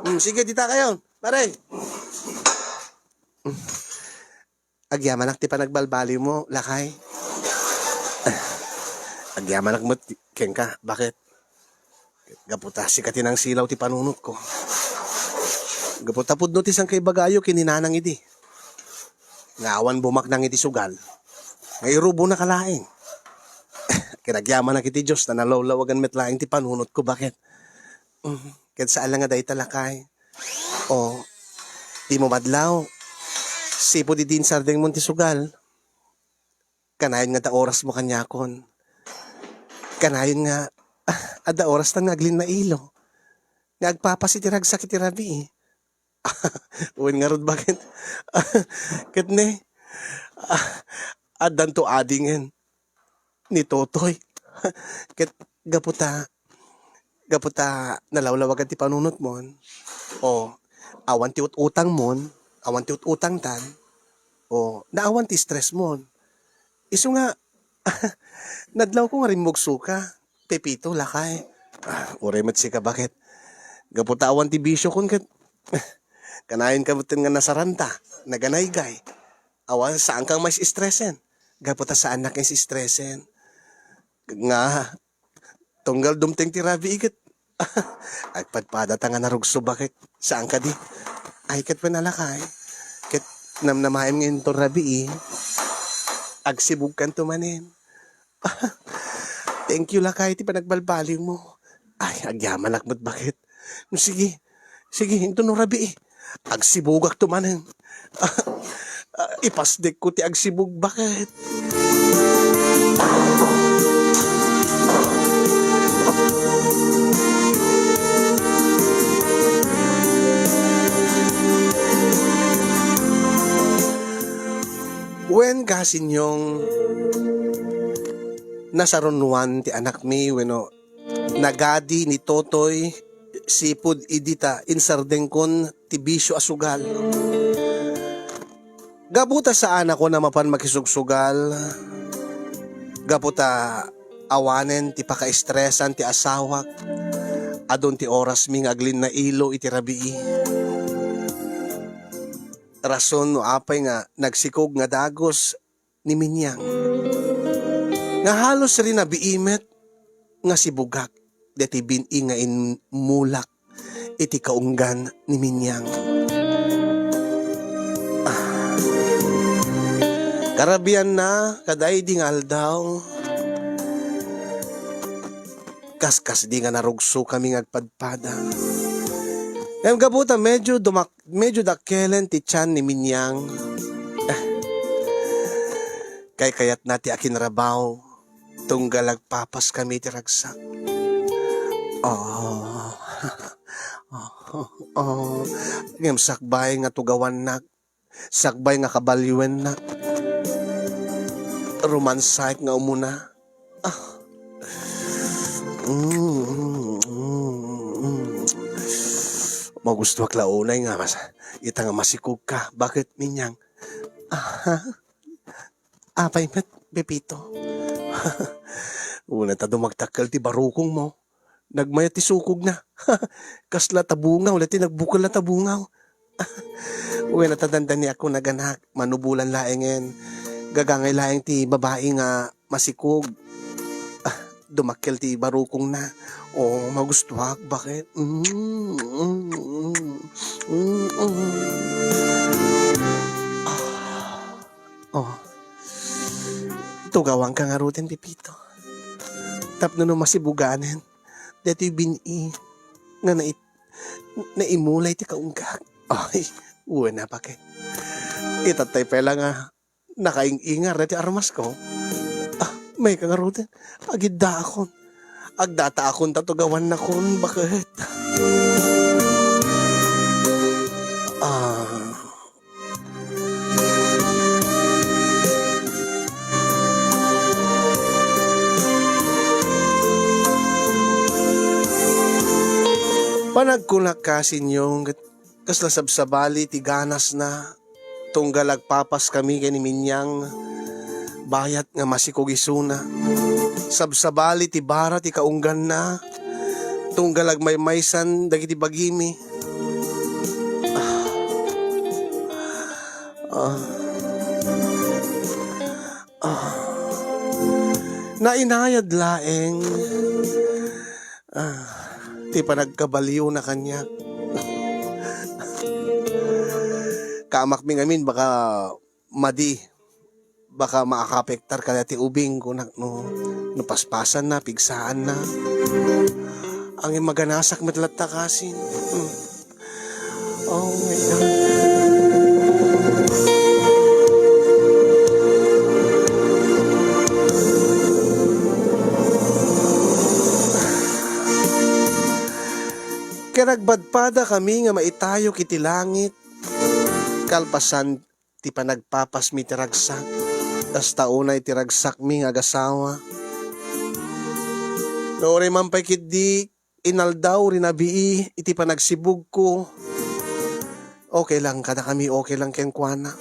Mm, sige, dita kayo, pare. Agyamanak ti panagbalbaliwmo, lakay. Agyamanak met kenka, baket? Gapu ta sika ti nangsilaw ti panunotko. Gapu ta pudno ti sangkaibagayo ken ni Nanang idi. Nga awan bumaknang iti sugal. Nga irubonaka laeng. Ken agyamanak iti Dios ta nalawlawagan met laeng ti panunotko, baket? Mm, ket saan la nga dayta, lakay. O, dimo madlaw. Sipud idi insardengmon ti sugal. Kanayon nga adda orasmo kaniakon. Kanayon nga adda orastan nga aglinnailo. Nga agpapas iti ragsak iti rabii. Wen ngarud, baket? Ket ne, addanto adingen ni Totoy. Ket gapu ta, gapu ta nalawlawagan ti panunotmon, o awan ti ut-utangmon, awan ti ut-utangtan, o naawan ti stressmon. Isu nga, nadlawko nga rimmugsoka, Pepito, lakay. Ah, uray met sika, baket? Gapu ta awan ti bisiokon ket, kanayonka metten nga nasaranta, naganaygay. Awan, saanka nga mais-stresen. Gapu ta saannak nga is-stresen. Nga, tunggal dumteng ti rabii ket agpadpadata nga narugso, baket? Saan kadi? Ay, ket wen a, lakay. Ket namnamaem nga inton rabii, agsibugkanto manen. Thank you, lakay, ti panagbalbaliwmo. Ay, agyamanak met, baket? Sige, sige, inton no rabii, agsibugakto manen. Ipasdekko ti agsibug, baket? Wen, kasinyong, nasarunoan ti anakmi wenno nagadi ni Totoy sipud idi ta insardengkon ti bisio a sugal. Gapu ta saanakon a mapan makisugsugal, gapu ta awanen ti pakaistresan ti asawak, adun ti orasmi nga aglinnailo iti rabii. Rason no apay nga nagsikog nga dagus ni Minyang. Nga halos rinabii met nga sibugak deti bin-i nga immulak iti kaunggan ni Minyang. Ah. Karabianna, kadaydi nga aldaw, kaskasdi nga narugsokami nga agpadpada. Ngem gapu ta medyo dumak-, medyo dakkelen ti tian ni Minyang. Kaykayatna ti akinrabaw, tunggal agpapaskami ti ragsak. Oh. Oh. Oh. Ngem sakbay nga tugawannak, Sakbay nga kabalioennak. Romansaek nga umuna. Ah. Mm, mm, mm, mm. Magustuak la unay nga mas-, ita nga masikog ka. Bakit, Minyang? Aha. Apay met, Pepito. Una ta dumagdakkel ti barukongmo. Nagmayat ti sukogna. Kasla ta bungaw, la ti nagbukel la ta bungaw. Wen, ta dandani ako naganak, manubolan laengen. Gagangay laeng ti babai nga masikog. Ah, dumakkel ti barukongna. O, magustuak, bakit? Mm, mm, mm, mm, mm. Ah. Oh. Tugawanka ngaruden, Pepito. Tapno no masibuganen, daytoy bin-i nga nait-, naimulay ti kaunggak. Ay, wen a, bakit? Itattay pay la nga nakaing-ingar daytoy armasko. Ah, mayka ngaruden. Agiddaakon. Agdataakon ta tugawannakon, bakit? Ah. Panagkunak ka, Sinyong, ket kasla sabsabali ti ganasna, tunggal agpapas kami ken ni Minyang, bayat nga masikog isuna. Sabsabali ti bara ti kaungganna, tunggal agmaymaysan dagiti bagimi. Ah. Ah. Ah. Nainayad laeng, ah, ti panagkabaliona kaniak. Kaamakmi ngamin, baka madi, baka maakapektar kada ti ubing, kunak, no, no paspasanna, pigsaanna. Ang maganasak met latta kasin. Mm. Oh my God. Ket agbadpada kami nga maitayok iti langit, kalpasan ti panagpapasmi ti ragsak, kasta unay ti ragsakmi nga agasawa. No uray man pay ketdi inaldaw, rinabii iti panagsibugko, okay lang kadakami, okay lang kenkuana.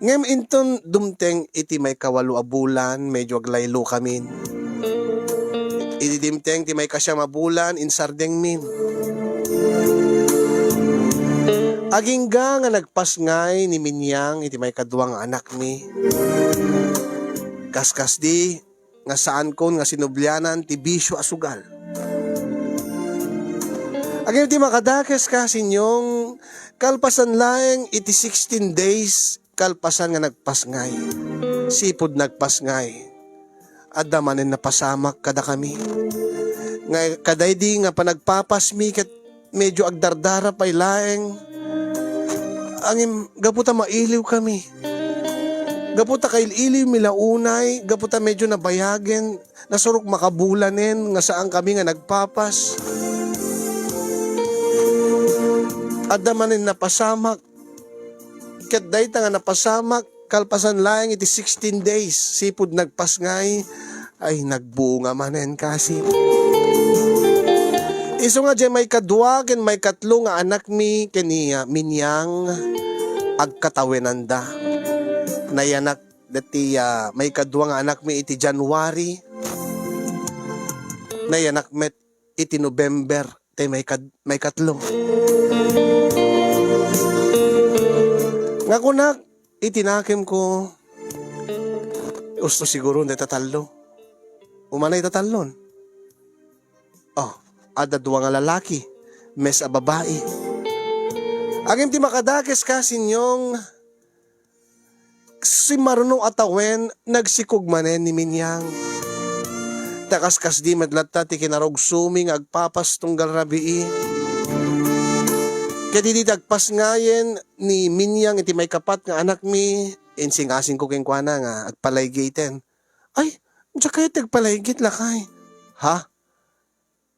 Ngem inton dumteng iti maikawalo a bulan, medyo aglaylokamin. Idi dimteng ti maikasiam a bulan, insardengmin. Agingga nga nagpasngay ni Minyang iti maikadua nga anakmi. Kaskasdi nga saankon nga sinublianan ti bisio a sugal. Ngem ti makadakes ka, Sinyong, kalpasan laeng iti sixteen days, kalpasan nga nagpasngay, sipud nagpasngay, adda manen napasamak kadakami. Nga kadaydi nga panagpapasmi ket medyo agdardara pay laeng. Ngem gapu ta mailiwkami. Gapu ta kail-iliwmi la unay, gapu ta medyo nabayagen, nasurok makabulanen nga saankami nga nagpapas. Adda manen napasamak. Ket dayta nga napasamak, kalpasan laeng iti sixteen days, sipud nagpasngay, ay, nagbunga manen kasi. Isu nga diay maikadua ken maikatlo nga anakmi ken ni, ah, Minyang, agkatawenanda. Nayanak dati, ah, maikadua nga anakmi iti January. Nayanak met iti November, tay maikad-, maikatlo. Nga kunak, iti nakemko, usto siguro dayta tallo. Umanay ta tallon. Oh, adda dua nga lalaki, mes a babai. Ngem ti makadakes ka, Sinyong, simmaruno a tawen, nagsikog manen ni Minyang. Ta kaskasdi met latta ti kinarugsomi nga agpapas tunggal rabii. Ket idi dagpasngayen ni Minyang iti maikapat nga anakmi, insingasingko kenkuana nga agpalaygiten. Ay, diak kayat ti agpalaygit, lakay. Ha?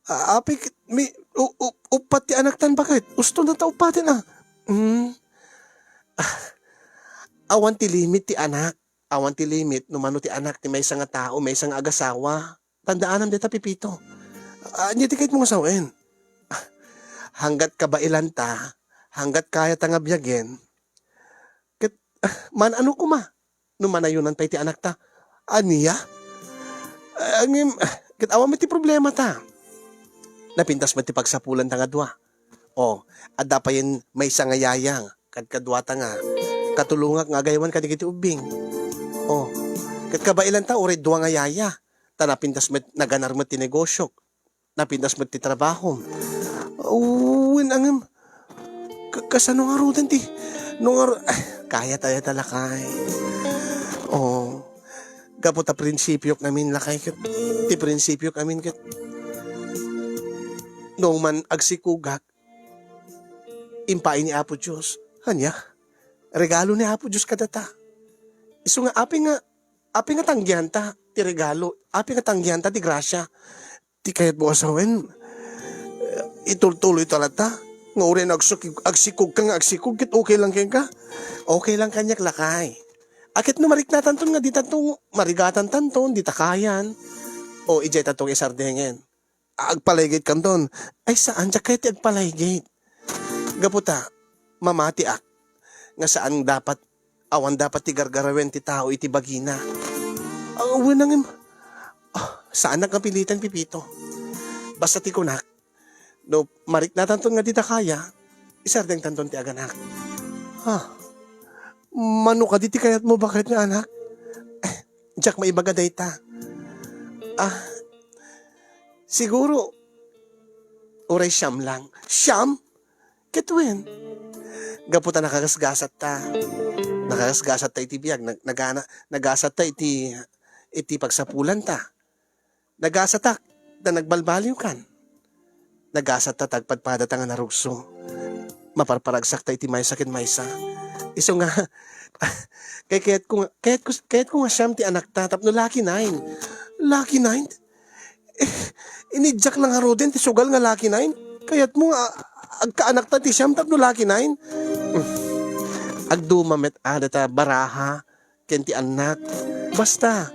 A-, apay ket mi-, u-, u-, uppat ti anaktan, baket? Usto na ta uppaten, a. Hmm? Ah, awan ti limit ti anak. Awan ti limit no mano ti anak ti maysa nga tao, maysa nga agasawa. Tandaanam dayta, Pepito. Ah, ania ti kayatmo nga sawen? Ah, hanggat kabaelanta, hanggat kayata nga biagen, ket, ah, man-ano koma no manayonan pay ti anakta. Ania? Ah, ngem, ah, ket awan met ti problemata. Napintas met ti pagsapulanta nga dua. O, adda payen maysa nga yaya kadkaduata nga katulongak nga agaywan kadagiti ubbing. O, ket kabaelanta uray dua nga yaya, ta napintas met, naganar met ti negosiok. Napintas met ti trabahom. Wen, ngem, ka-, kasano ngaruden ti, no ngar-, kayat, kayat a lakay. O, gapu ta prinsipiok ngamin, lakay, ket ti prinsipiok ngamin ket, no man agsikugak, impaay ni Apo Dios. Ania? Regalo ni Apo Dios kadata. Isu nga, apay nga, apay nga tanggianta ti regalo, apay nga tanggianta ti grasia. Ti kayatmo a sawen, eh, itultuloyta latta. Nga uray no agsuk-, agsikog ka nga agsikog, ket okay lang kenka? Okay lang kaniak, lakay. A ket no mariknatanton nga ditanto, marigatantanton, dita kayan. O, idiay tanto nga isardengen. Agpalaygate kanton. Ay, saan, diak kayat ti agpalaygate. Gapu ta, mamatiak nga saan dapat, awan dapat ti gargarawen ti tao iti bagina. Ah, wen, ngem, ah, saanak nga pilitan, Pepito. Basta ti kunak, no mariknatanton nga dita kaya, isardengtanton ti aganak. Ah, mano kadi ti kayatmo, baket nga anak? Eh, diak maibaga dayta. Ah, siguro, uray siam lang. Siam? Ket wen, gapu ta nakagasgasatta. Nakagasgasatta iti biag, nag-, nagana-, nagasatta iti, iti pagsapulanta. Nagasatak, ta nagbalbaliwkan. Nagasatta, ta agpadpadata nga narugso. Maparparagsakta iti maysa ken maysa. Isu nga, kay-, kayatko nga, kayatko, kayatko nga siam ti anakta, tapno lucky nine. Lucky nine? Eh, inidiak lang ngaruden ti sugal nga lucky nine? Kayatmo nga agkaanakta ti siam tapno lucky nine? Agduma met a data baraha ken ti annak. Basta,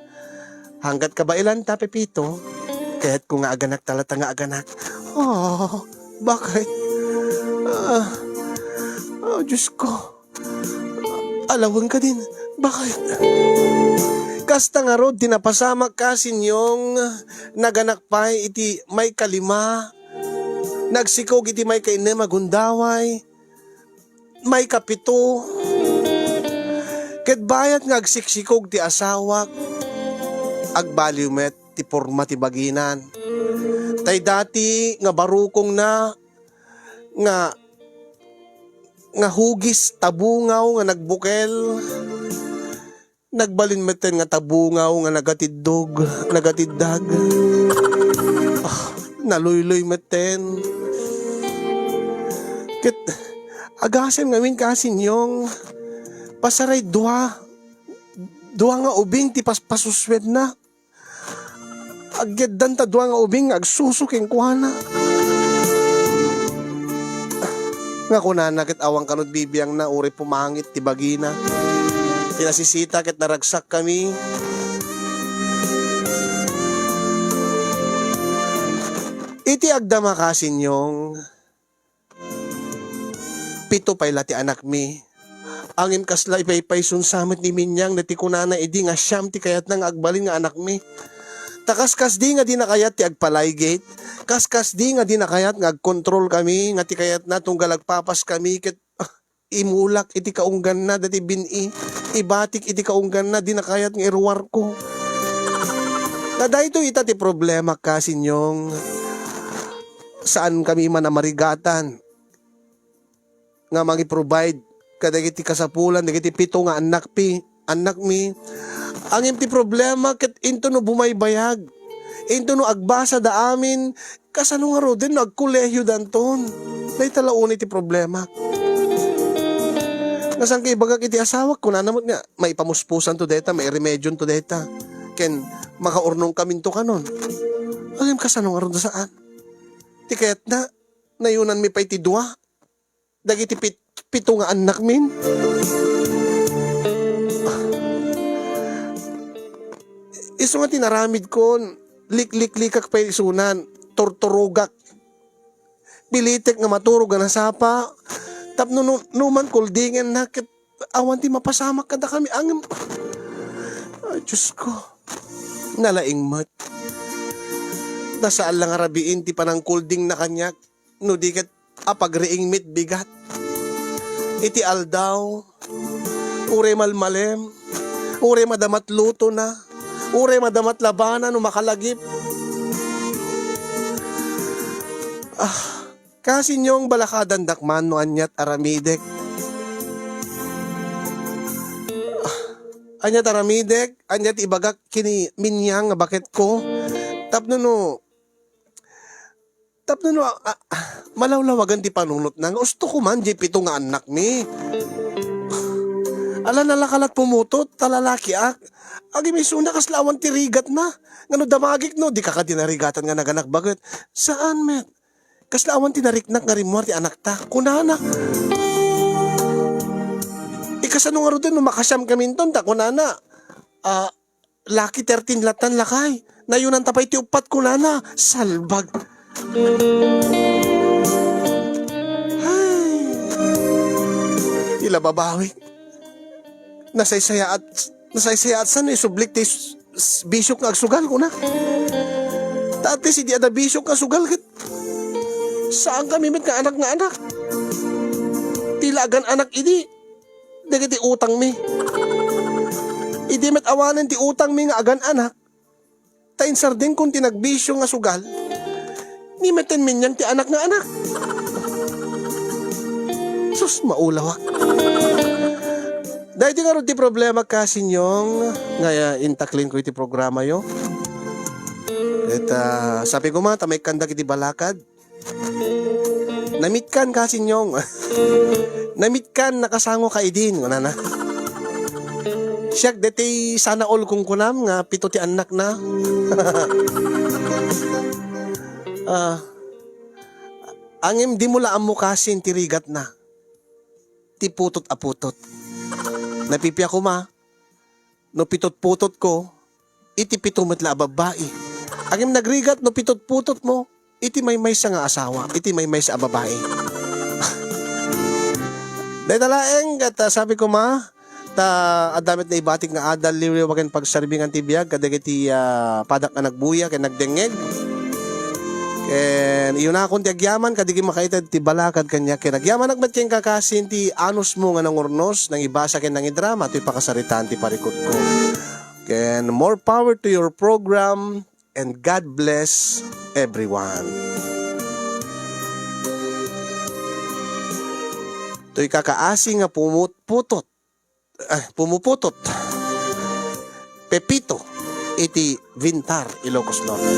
hanggat kabaelanta, Pepito, kayatko nga aganakta latta nga aganak. Oh, baket? Ah, oh, Diyos ko. Alawen kadin, baket? Kasta ngarud ti napasamak, Kasinyong, naganak pay iti maykalima, nagsikog iti maykainnem a gundaway, maykapito, ket bayat nga agsiksikog ti asawak, agbaliw met ti porma ti baginan. Tay dati nga barukongna nga, nga hugis tabungaw nga nagbukel, nagbalin metten nga tabungaw nga nagatiddog, nagatiddag. Ah, naluyloy metten. Ket agasem ngamin, Kasinyong, pasaray dua, dua nga ubing ti paspasuswedna. Aggeddanta dua nga ubing nga agsusu kenkuana. Nga kunana ket awan kano bibiangna, uray pumangit ti bagina. Ti nasisita ket naragsakkami. Iti agdama, Kasinyong, pito pay la ti anakmi. Ngem kasla ipaypayson sa met ni Minyang no ti kunana idi nga siam ti kayatna nga agbalin nga anakmi. Ta kaskasdi nga dina kayat ti agpalaygate, kaskasdi nga dina kayat nga agkontrolkami, nga ti kayatna tunggal agpapaskami ket, ah, imulak iti kaungganna dati bin-i, ibatik iti kaungganna dina kayat nga iruarko. Ta daytoy ita ti problema, Kasinyong. Saankami man a marigatan nga mangi-provide kadagiti kasapulan dagiti pito nga annakpi, annakmi. Ngem ti problema ket into no bumaybayag, into no agbasada amin, kasano ngaruden no agkolehiodanton? Dayta la unay ti problema. Nga saan kaibagak iti asawak, kunana met nga maipamuspusanto dayta, mairemedionto dayta, ken makaurnongkaminto kanon. Ngem kasano ngaruden saan? Ti kayatna, nayonanmi pay ti dua dagiti pit-, pito nga annakmin. Isu nga ti inaramidkon, likliklikak pay isunan, turturogak. Pilitek nga maturog a nasapa, tapno nu-, numan kuldingenna ket awan ti mapasamak kadakami. Ngem, ay, Diosko, nalaing met. Ta saan la nga rabiin ti panangkuldingna kaniak, no di ket apagriing met bigat. Iti aldaw, uray malmalem, uray madama ti lutona, uray madama ti labana no makalagip. Ah, kasinyong balakadandak man no aniat aramidek. Ah, aniat aramidek, aniat ibagak ken ni Minyang nga baketko. Tapno no, tapno no, ah, ah, malawlawagan ti panunotna nga usto ko man diay pito nga annakmi. Ala, nalaka la't pumutot, ta lalakiak. Agim isuna kasla awan ti rigatna. Ngano damagik no, dika kadi narigatan nga naganak baket. Saan met? Kasla awan ti nariknak nga rimmuar ti anakta. Kunana. Ikasano ngaruden no makasiamkaminton ta kunana, ah, lucky thirteen latan, lakay. Nayunanta pay ti uppat, kunana. Salbag. Ay. Ti la babawik. Nasaysayaat, nasaysayaat saan no isublik ti s-, s-, bisiok nga agsugal, kuna. Ta at least idi adda bisiok nga agsugal ket saankami met nga anak nga anak. Ti la agan-anak idi dagiti utangmi. Idi met awanen ti utangmi nga agan-anak, ta insardengkon ti nagbisio nga sugal, ni Minyang ti anak nga anak. Sus, maulawak. Daytoy ngarud ti problema, kasinyong, nga, ah, intaklinko iti programayo. Ket, ah, sabi ko man, ta maikkandak iti balakad. Namitkan, kasinyong. Namitkan, nakasangoka idin, kunana. Siak, deti sana all kungkunam nga pito ti annakna. Ah, ngem dimo la ammo kasin ti rigatna. Ti putot a putot. Napipia koma, no pitotputotko, iti pito met la a babbai. Ngem nagrigat no pitotputotmo, iti maymaysa nga asawa, iti maymaysa a babai. Dayta laeng, ket, ah, sabi koma, ta adda met naibatik nga adal, liwliwa ken pagsarbingan ti biag, kadagiti, ah, padak nga nagbuya ken nagdengngeg. Ken iyunakon ti agyaman, kadagiti makaited ti balakad kaniak. Ken agyamanak met kenka, kasin ti anusmo nga nangurnos, nangibasa ken nangidrama toy pakasaritaan ti parikutko. Ken more power to your program, and God bless everyone. Toy kakaasi nga pumutputot, ah, pumuputot. Pepito iti Vintar, Ilocos Norte.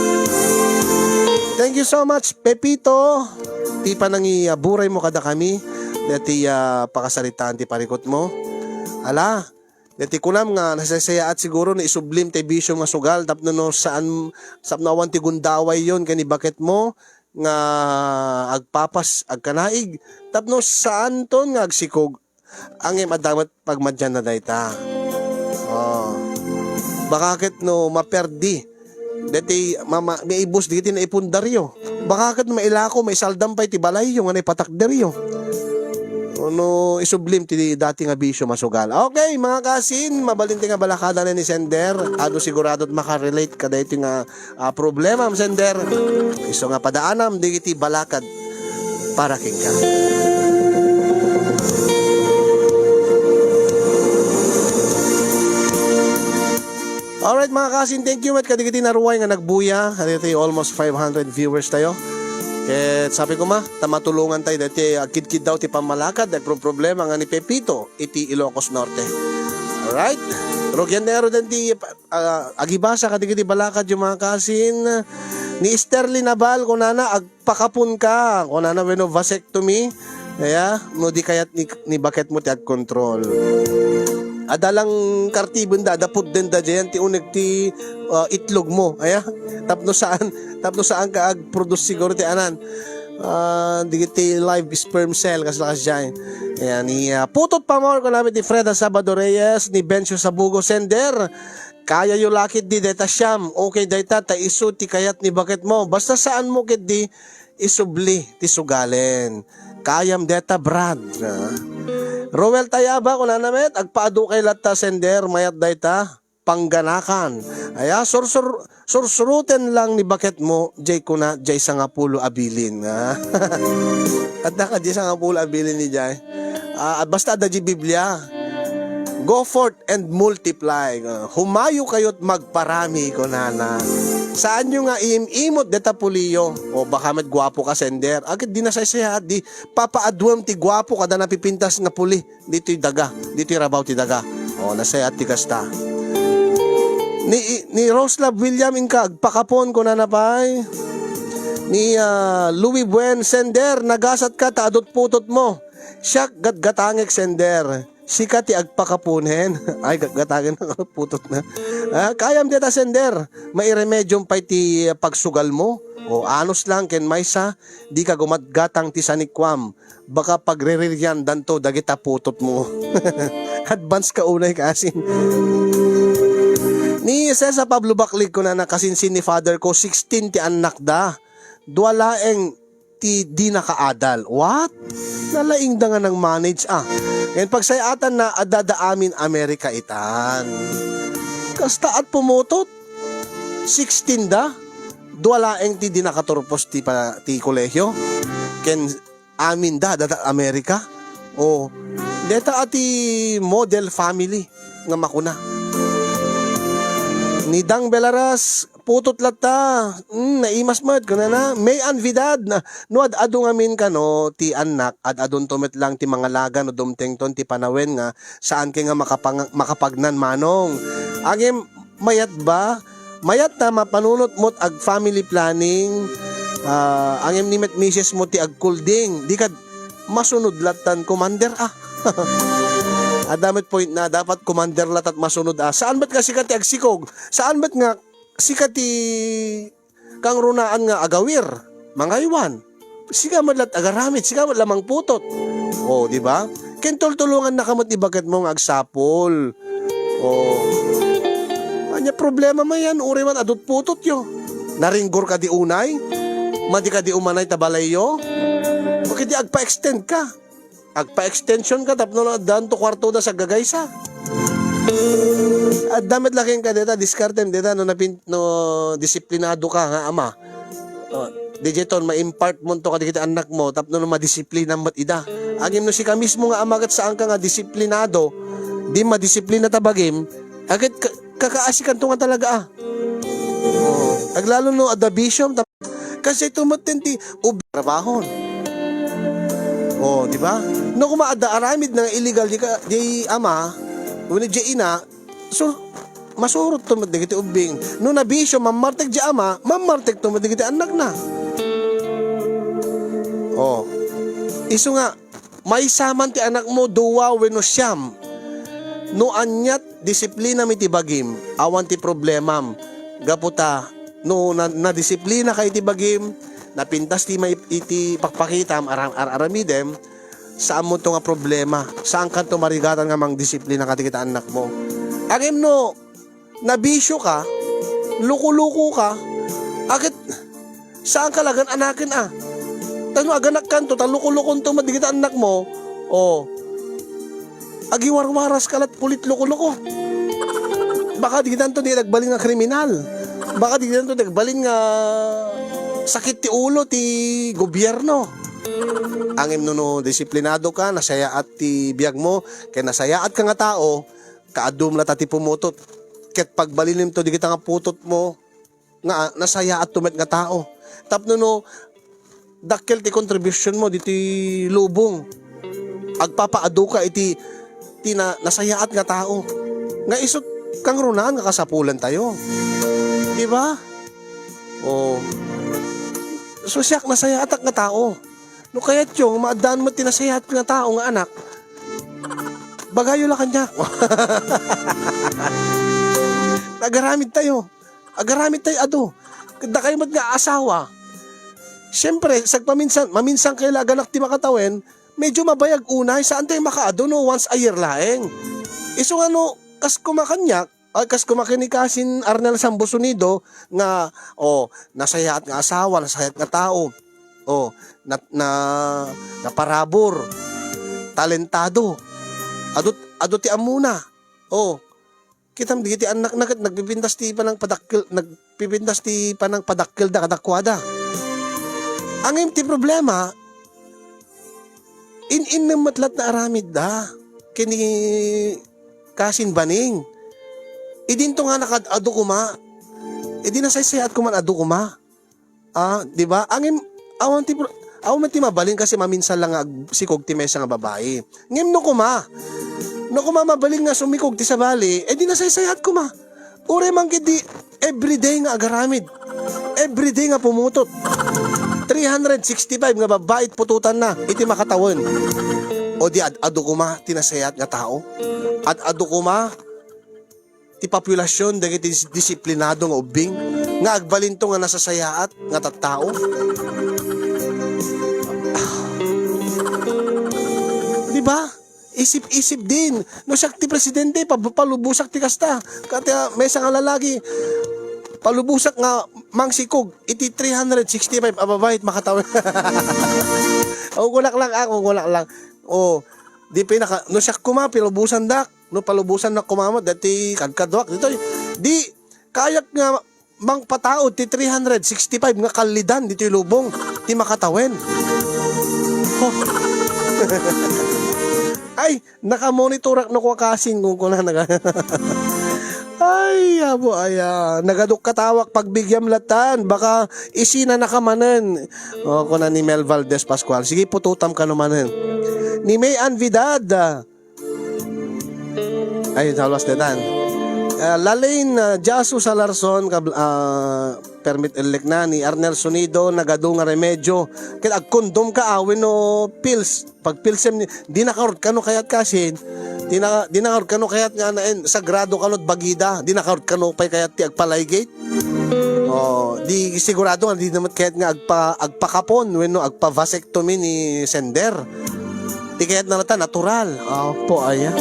Thank you so much, Pepito. Ti panangiburaymo kadakami, dati, ah, pakasaritaan ti parikutmo. Ala, dati kunam nga nasaysayaat siguro no isublim ti bisio nga sugal tapno no saan, tapno awan ti gundawayyon ken ni baketmo nga agpapas, agkanaig, tapno saanton nga agsikog. Ngem adda met pagmadianna dayta. Oh. Baka ket no maperdi, deti mama-, maibus dagiti naipundaryo. Baka ket no mailako, maisaldam pay ti balayyo nga naipatakderyo. No isublim ti dati nga bisio masugal. Okay, mga kasin, mabalin ti nga balakada ni sender. Adu sigurado makarelate kadaytoy nga ah, problema, sender. Isu nga padaanam dagiti balakad para kenka. Alright, mga kasin, thank you met kadagiti naruay nga nagbuya. Kadagiti almost five hundred viewers tayo. Ket sabi ko ma, ta matulungan tayo dati agkidkiddaw ti pammalakad, agproproblema nga ni Pepito iti Ilocos Norte. Alright? Rugian na ero den ti ah, agibasa kadagiti balakadyo, mga kasin. Ni Esterly Nabal, kunana, "Agpakaponka," kunana, wenno vasectomy. Aya, no di kayat ni, ni baketmo ti agkontrol. Adda lang kartibenda, adda puddenda diayen ti uneg ti, ah, itlogmo. Aya, tapno saan, tapno saan ka agproduce siguro ti anan. Ah, dagiti live sperm cell, kas lakas jay. Ayan, ni, ah, Putot Pamor, kunami ti Fred Sabado Reyes, ni Bencio Sabugo, sender. Kayayo lakit di deta siam. Okay, deta, ta isu ti kayat ni baket mo. Basta saan mo ket di isubli ti sugalen. Kayam deta, Brad. Ah. Roel Tayaba, kunana met, agpaadu kay latta, sender, mayat dayta. Pangganakan. Aya, sursur-, sursuroten lang ni baket mo, jay kuna, jay sangapulo a bilin. Ah. Adda ka jay sangapulo a bilin ni jay. Ah, basta adda jay Biblia. "Go forth and multiply." Ah, humayo kayo't magparami, kunana. Saan nyo nga im-imot deta puliyo? O baka met guapo ka, sender. Agid di nasaysayaat, di papaaduem ti guapo kada napipintas nga puli. Ditoy daga, ditoy rabaw ti daga. O, nasayaat ti kasta. Ni, ni Rose Love William, inka agpakapon, kunana pay. Ni, ah, Louis Buen, sender, nagasat ka ta adut putot mo. Siak, gatgatangek, sender. Sika ti agpakapunen. Ay, gatgatangen na, putotna. Ah, kayam deta, sender. Mairemediom pay ti pagsugal mo. O, anus lang ken maysa, di ka gumatgatang ti sanikuam. Baka pagreririandanto dagita putot mo. Advance ka unay kasin. Ni Cesar Pablo Baclig, kunana, kasinsin ni father ko, sixteen ti annakda. Dua laeng ti di nakaadal. What? Nalaingda nga nang manage, ah. Ngayon, pagsayaatan na, adda da amin Amerika itan. Kastaat pumutot. Sixteen da. Dua laeng ti di nakaturpos ti pa-, ti kolehio. Ken amin da, data Amerika. O, deta a ti model family nga makuna. Ni Dang Belaras, putot latta. Hmm, naimas met, kunana. May Anvidad, na, no ad-adu ngamin kano, ti annak, ad-adunto met lang ti mangalaga no dumtengton ti panawen nga, saan kay nga makapang-, makapagnan manong. Agim, mayat ba? Mayat ta mapanunot mo't ag family planning, ah, angem ni met misis mo ti agkulding. Di kad masunod lattan commander, ah. Adda met point na, dapat commander latat masunod, ah. Saan met nga sika ti agsikog? Saan met nga sika ti kangrunaan nga agawir? Mangaywan. Sika met lat agaramid, sika met la mangputot. O, di ba? Ken tultulongan na ka met ni baket mo nga agsapol. O. Anya problema mayan, uray man adut putot yo. Naringgor ka di unay? Madi ka di umanay ta balayyo? O kiti agpa-extend ka. Agpa-extension ka tapno lang addan to kwarto da sa gagaysa. Adda met laking ka deta, diskartem deta, no, napin-, no, disiplinado ka nga ama. O, digiton, ma-impart mo to kadagiti anak mo, tapno no madisiplina met ida. Agim no sika mismo nga ama ket saan ka nga disiplinado, di madisiplina ta bagim, aket ka-, kakaasikan to nga talaga, ah. Aglalo no adda bisyo, tap-, kasi tumetten ti ub-, trabahon. O, di ba? No, kuma adda aramid nga illegal, di ka, di ama, wenno di ina, so, masurot to met dagiti ubbing. No nabisyo, mammartek di ama, mammartek to met dagiti annakna. O. Isu nga, maysa man ti anakmo, dua wenno siam. No aniat, disiplinam iti bagim, awan ti problemam. Gapu ta, no na-, nadisiplinaka iti bagim, napintas ti mai-, iti pakpakitam, aram-, ar-aramidem, saan mo to nga problema. Saan kanto marigatan nga mangdisiplina kadagiti annakmo. Agim no, nabisyo ka, luko-luko ka, aket saan ka lagan anaken, ah. Tano aganak kanto, ta luko-lukonto met dagiti annakmo, o, agiwarwaras ka lat pulit luko-luko. Baka digitanto di nagbalin nga kriminal. Baka digitanto di nagbalin nga sakit ti ulo ti gobierno. Angem no, no, disiplinado ka, nasayaat ti biag mo, kay nasayaat ka nga tao, kaadum la ta ti pumutot. Ket pagbalinimto digita nga putot mo, nga nasayaat to met nga tao. Tapno no, dakkel ti kontribusyonmo ditoy lubong. Agpapaadu ka iti ti na-, nasayaat nga tao. Nga isut kangrunaan nga kasapulantayo. Di ba? O. So, siak nasayaatak nga tao. No kayatyo, maaddaan met ti nasayaat nga tao nga anak. Bagayo la kaniak. Agaramid tayo. Agaramid tayo adu. Dakay met nga asawa. Siyempre, sagpaminsan, maminsan kay la aganak ti makatawen, medyo mabayag unay, saan tayo makaadu no once a year laeng. Isu nga no, kas kumakaniak, ay, kas kumakini kasin Arnel Sambo Sonido, nga, oh, nasayaat nga asawa, nasayaat nga tao, oh, na, na, naparabur, talentado, adu, adu ti ammona, oh, kitam, dagiti annakna ket nagpipintas ti panangpadakkel, nagpipintas ti panangpadakkelda kadakuada. Ngem ti problema, in-innem met latta aramidda ken ni Kasin Baning. Idinto nga nakaad-adu koma. Idi nasaysayaat koma, adu koma. Ah, di ba? Ngem, awan ti pro-, awan man ti mabalin kasi maminsan lang nga agsikog ti maysa nga babai. Ngem no koma, no koma mabalin nga sumikog ti sabali, e di nasaysayaat koma. Uray man ketdi everyday nga agaramid. Everyday nga pumutot. Three hundred sixty-five nga babai ti putotanna iti makatawen. O di ad-adu koma ti nasayaat nga tao. Ad-adu koma ti populasyon dagiti dis-, disiplinado nga ubbing nga agbalinto nga nasasayaat nga tattao. Di ba? Isip-isip din. No siak ti presidente, pa-, palubosak ti kasta. Kaya maysa nga lalaki, palubosak nga mangsikog iti three hundred sixty-five a babai makatawen. Kukunak lang, ah, kukunak lang. Oh, di pinaka, no siak koma, palubosandak. No palubosannak koma met, dati kadkaduak ditoy. Di, kayak nga mangpataod ti three hundred sixty-five nga kallidan ditoy lubong ti makatawen. Ho. Ay, nakamonitorak no kua kasin, kunkuna, naga-, ay, abo, ay, ah, nagaduk katawak, pagbigyam latan, baka isinanaka manen. O, kuna ni Mel Valdez Pascual, sige, pututam kano manen. Ni May Anvidad, ah, Ay, saluas detan. Ah, Lalain, ah, Jasu Salarson, kab-, ah, permit elek na ni Arnel Sonido, nagadu nga remedyo. Ket agkondom ka, awen no pills. Pag pilsem ni, di nakarot kano kayat kasin. Di na, di nakarot kano kayat nga anaen, sagrado kano bagida. Di nakarot kano pay kayat ti agpalaygate. Oh, di sigurado nga di naman kayat nga agpa-, agpakapon wenno agpa-vasectomy ni sender. Ti kayat na lata, natural. Apo, aya.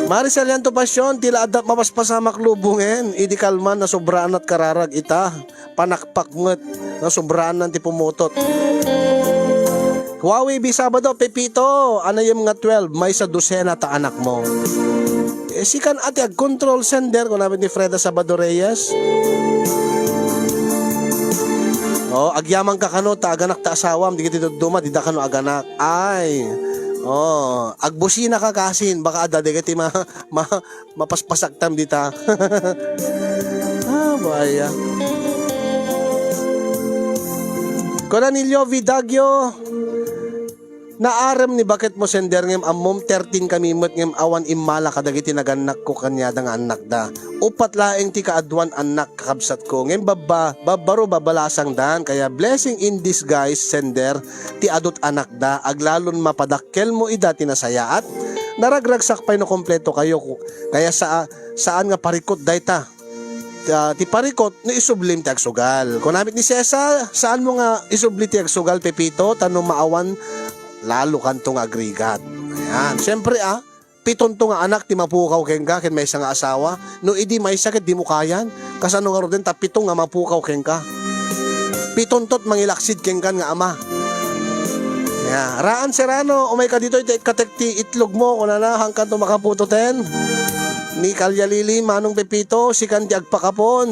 Maricel Yanto Passion, ti la adda mapaspasamak lubongen, idi kalman, nasobraan at kararag ita. Panakpak met, nasobraan nan ti pumutot. Huawei B Sabado, Pepito, anayem nga twelve, maysa dosena ta anak mo. Eh, sikan ati agkontrol sender, kunamit ni Freda Sabado Reyes. Oh, agyaman ka kano, ta aganak ta asawam, di kiti duduma, di da kano aganak. Ay. Oh, agbusina ka kasin, baka adda, di kiti ma-, ma-, mapaspasaktam dita. Ah, baya. Kuna ni Leo Vidagio, naarem ni baketmo sender ngem ammom, thirteen kami met ngem awan immala kadagiti nagannakko kaniada nga annakda. Upat laeng ti kaaduan annak, kakabsatko. Ngem babba-, babbaro babalasangdan, kaya blessing in disguise sender ti adut anakda, aglalon mapadakkelmo ida ti nasayaat. Naragragsak pay no kompleto kayo, ku-, kaya sa-, saan nga parikot dayta. Ta-, ti parikot no isublim ti agsugal. Kunamit ni Sesa, saan mo nga isubli ti agsugal, Pepito, ta no maawan, lalo kanto nga agrigat. Ayan. Siyempre, ah, pitonto nga anak ti mapukaw kenka ken maysa nga asawa. No idi maysa ket dimo kayan, kasano ngaruden ta pito nga mapukaw kenka? Pitontot mangilaksid kenkan nga ama. Ya, Raan Serrano, umay ka ditoy, ti katek ti itlog mo, kunana, hangkan to makaputoten. Ni Kalya Lili, Manong Pepito, sikan ti agpakapon.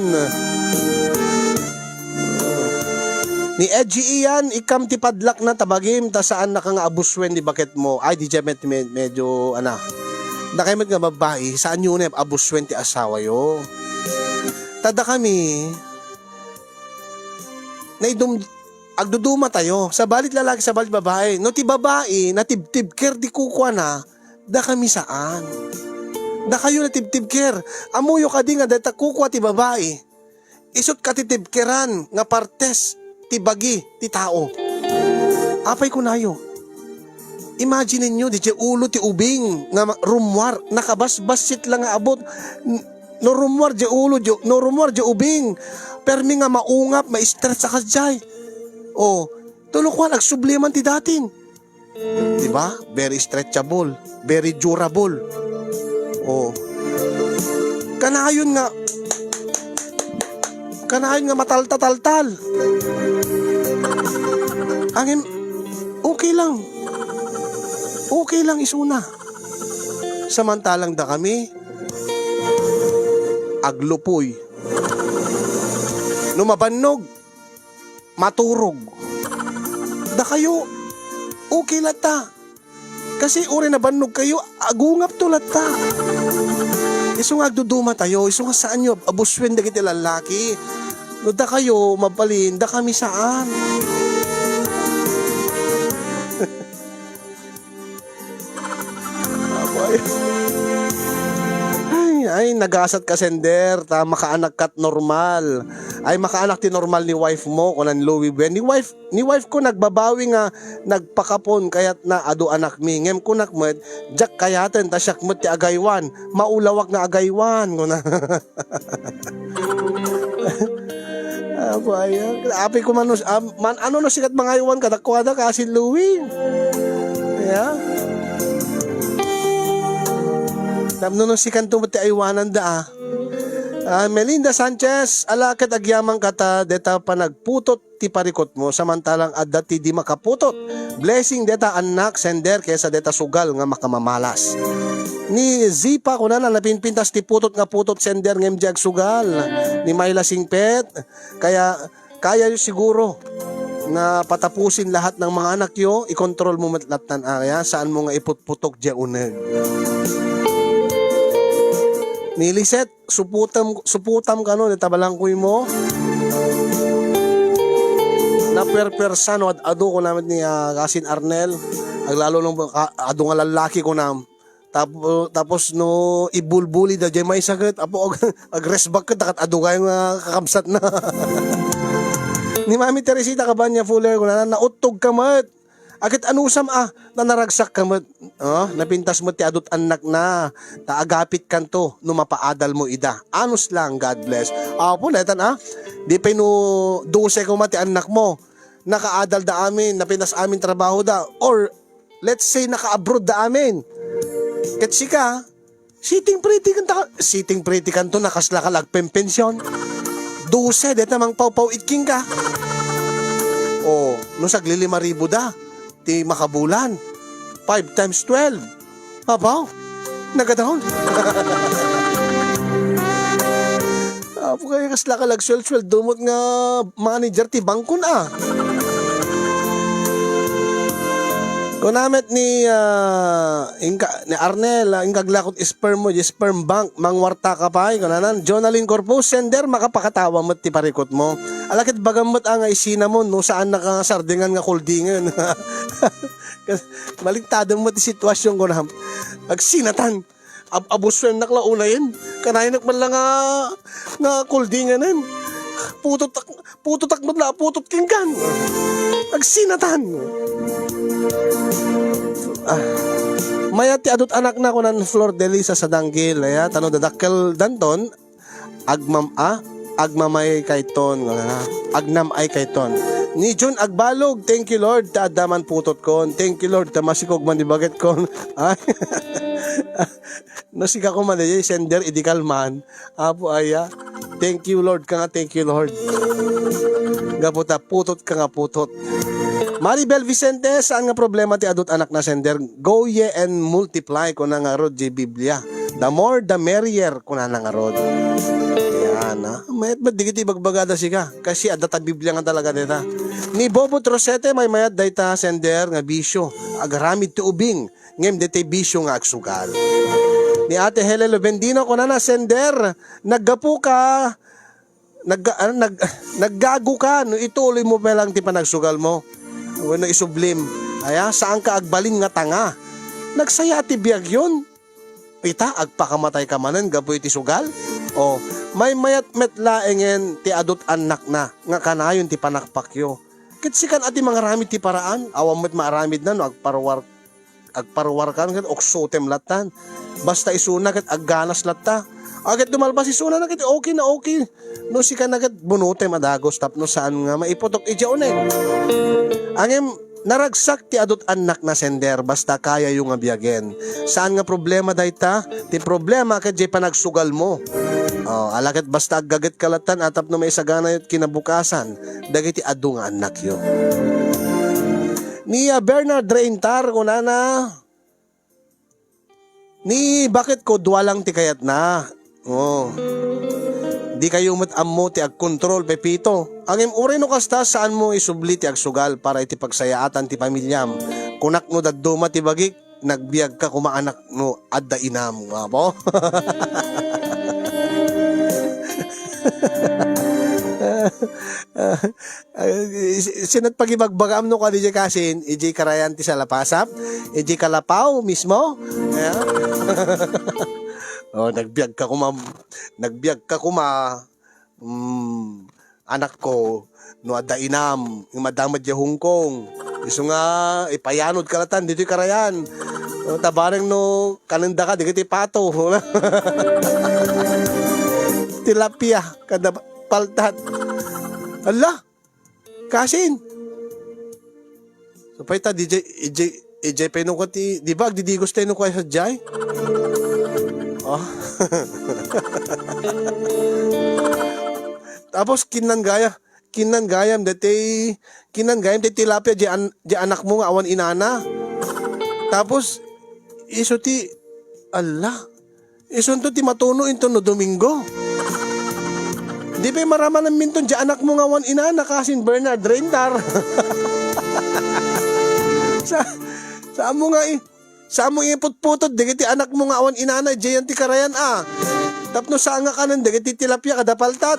Ni Edgy Ian, ikam ti padlak na tabagim, ta saan naka nga abusuen di baket mo. Ay, di dyan met-, med-, medyo, ana. Dakay met nga babae, saan yo unay abusuen ti asawa yo. Tada kami, naidum-, agduduma tayo. Sabalit lalaki, sabalit babae. No ti babae, natibtibker di kukuana, da kami saan. Da kayo natibtibker. Amuyo kadi nga dayta kukua ti babae. Isut' katitibkeran nga partes ti bagi ti tao. Apay kunayo? Imagine nyo, di ulo ti ubing nga ma-, rummuar, nakabasbassit lang nga abot. N-, no rummuar di ulo, di, no rummuar di ubing, permi nga maungap, ma-stretch a kasdiay. O, tulokuan, agsubli man ti datin. Diba? Very stretchable, very durable. O. Kanayon nga, kanayon nga mataltataltal. Angin, okay lang. Okay lang isuna. Samantalang da kami, aglupoy. No mabannog, maturog. Dakayo, okay latta. Kasi uray nabannog kayo, agungapto latta. Isu nga agduduma tayo, isu nga saan nyo ab-, abusuen dagiti lallaki. No dakayo, mabalin, da kami saan. Ay, ay, nagasat ka, sender, ta makaanak kat normal. Ay, makaanak ti normal ni wife mo, kunan Louie Buen. Ni wife, ni wife ko nagbabawi nga nagpakapon, kayat na adu anakmi. Ngem kunak met, diak kayaten, ta siak met ti agaywan. Maulawak nga agaywan, kuna. Apo, ayan. Api ko man, ah, man, ano no sikat mangaywan kadakuada, kasin Louie? Ya? Tapno no sikan to ti aywanan da, ah. Ah, Melinda Sanchez, ala ket agyaman kata, deta panagputot ti parikutmo, samantalang adda ti di makaputot. Blessing deta annak, sender, kaysa deta sugal nga makamamalas. Ni Zipa, kunana, napinpintas ti putot nga putot, sender, ngem di agsugal. Ni Myla Singpet, kaya, kaya yo siguro nga patapusin lahat ng mga anak yo, ikontrol mo met lattan, ah, kaya saan mo nga iputputok di uneg. Ni Lisette, suputam, suputam kano, ni tabalangkoy mo. Napuerpuersa no ad-adu, kuna met ni, ah, Kasin Arnel. Aglalo lang, ah, adu nga lallaki, kunam. Tapo-, tapos no ibulbuli da, jay may sakit. Apo, ag-, agresbak ka, dakat adu kayo nga kakabsat na. Ni Mami Teresita Cabanya Fuller, kuna na, nauttog ka met. Agit anusam a, nanaragsak ka met. Oh, napintas met ti adut annak na. Ta agapit kanto no mapaadal mo ida. Anus lang, God bless. Apo, letan a. Di pay no dose ko met ti annak mo. Nakaadal da amin, napintas amin trabaho da. Or, let's say, naka-abroad da amin. Ket sika, sitting pretty kanta, sitting pretty kanto, nakasla ka la agpempension. Dose, deta mangpawpaw-it kenka. O, no saglilima ribu da, ti makabulan. Five times twelve. Apaw, nagadaon. Apo, kaya kasla ka la agsuel-sueldo met nga manager ti bangkon a. Kuna met ni, ah, inka, ni Arnel, ah, inka aglako ti sperm mo, di sperm bank, mangwarta ka pay, kunanan. Jonalyn Corpus, sender, makapakatawa met ti parikut mo. Ala ket bagam met a nga isinamon, no saan naka sardingan nga kuldingen. Malintadem met ti sitwasyon, kunam. Agsinatan. Ab-, abusuennak la unayen. Kanayenak man la nga, nga kuldinganen. Putotak, putotak met la, putot kenkan. Agsinatan. Ah. Mayat ti adut anakna, kunan Flor Delisa Sadanggil. Aya, tano dadakkel danton, agmam-, ah, agmamay kayton, ah, agnam-ay kayton. Ni Jun Agbalog, "Thank you, Lord, ta adda man putotkon. Thank you, Lord, ta masikog man di bagetkon." Ay. No sika ko man, eh, sender, idi kalman. Apo aya. Thank you, Lord, ka nga, thank you, Lord. Gapu ta, putot ka nga, putot. Maribel Vicente, saan nga problema ti adut anakna, sender? Go ye and multiply, kuna ngarud, di Biblia. The more, the merrier, kunana ngarud. Yan, ha? Mayat met dagiti ibagbagada sika. Kasi adda ta Biblia nga talaga dita. Ni Bobot Rosete, maymayat dayta sender nga bisyo. Agaramid ti ubing, ngem dayta bisyo nga agsugal. Ni Ate Helen Lubendino, kunana sender, naggapu ka, nagga-, ano, nag-, naggago ka, no ituloy mo pa lang ti panagsugal mo. Wenno isublim. Aya, saan ka agbalin nga tanga. Nagsaya ti biag yon. Ita, agpakamatay ka manen gapu iti sugal? O, maymayat met laengen ti adut annakna nga kanayon ti panakpakyo. Ket sikan a ti mangaramid ti paraan, awan met maaramidna no agparuar-, agparuarkan ket uksotem lattan. Basta isuna ket agganas latta. Aket dumalbas isuna na ket okay na okay. No sika na ket bunotem a dagus tapno saan nga maiputok idiay uneg. Ngem naragsak ti adut annakna sender, basta kayayo nga biagen. Saan nga problema dayta? Ti problema ket diay panagsugalmo. Oh, ala ket basta aggagetka latta a tapno maisaganayo ti kinabukasan dagiti adu nga annakyo. Ni, ah, Bernard Reintar, kunana, ni baketko dua lang ti kayatna. Oh. Dikayo met ammo ti agkontrol, Pepito. Ngem uray no kasta, saanmo isubli ti agsugal para iti pagsayaatan ti pamilyam. Kunak no dadduma ti bagik, nagbiagka koma anak no adda inam, apo. Ay, si-, sinat pagibagbagam no kadi kasin, iji karayan ti salapasap, iji kalapaw mismo. Ayan. Oh, nagbiagka koma, nagbiagka koma. Mm, anakko, no adda inam, madama diay Hong Kong. Isu nga, ipayanod ka latan, ditoy karayan. Oh, tabareng no, kanendaka, digiti pato. Tilapia, kada paltat. Ala! Kasin. Sapay ta, D J, D J, D J Peno ka ti, di ba, agdidigos tayo no kaya sa Jai? Oh. Tapos, kinan gaya, kinan gayam, dati, kinan gayam, ti tilapia, di an-, di anak mo nga awan inana. Tapos, isu ti, ala, isunto ti matuno inton no Domingo. Di pay maramanan minton diay anak mo nga awan inana, kasin Bernard Rentar. Sa, sa amo nga i-, sa amo iputputod, dagiti anak mo nga awan inana, diyan ti karayan, ah. Tapno saan nga kanen, dagiti tilapia kada paltat.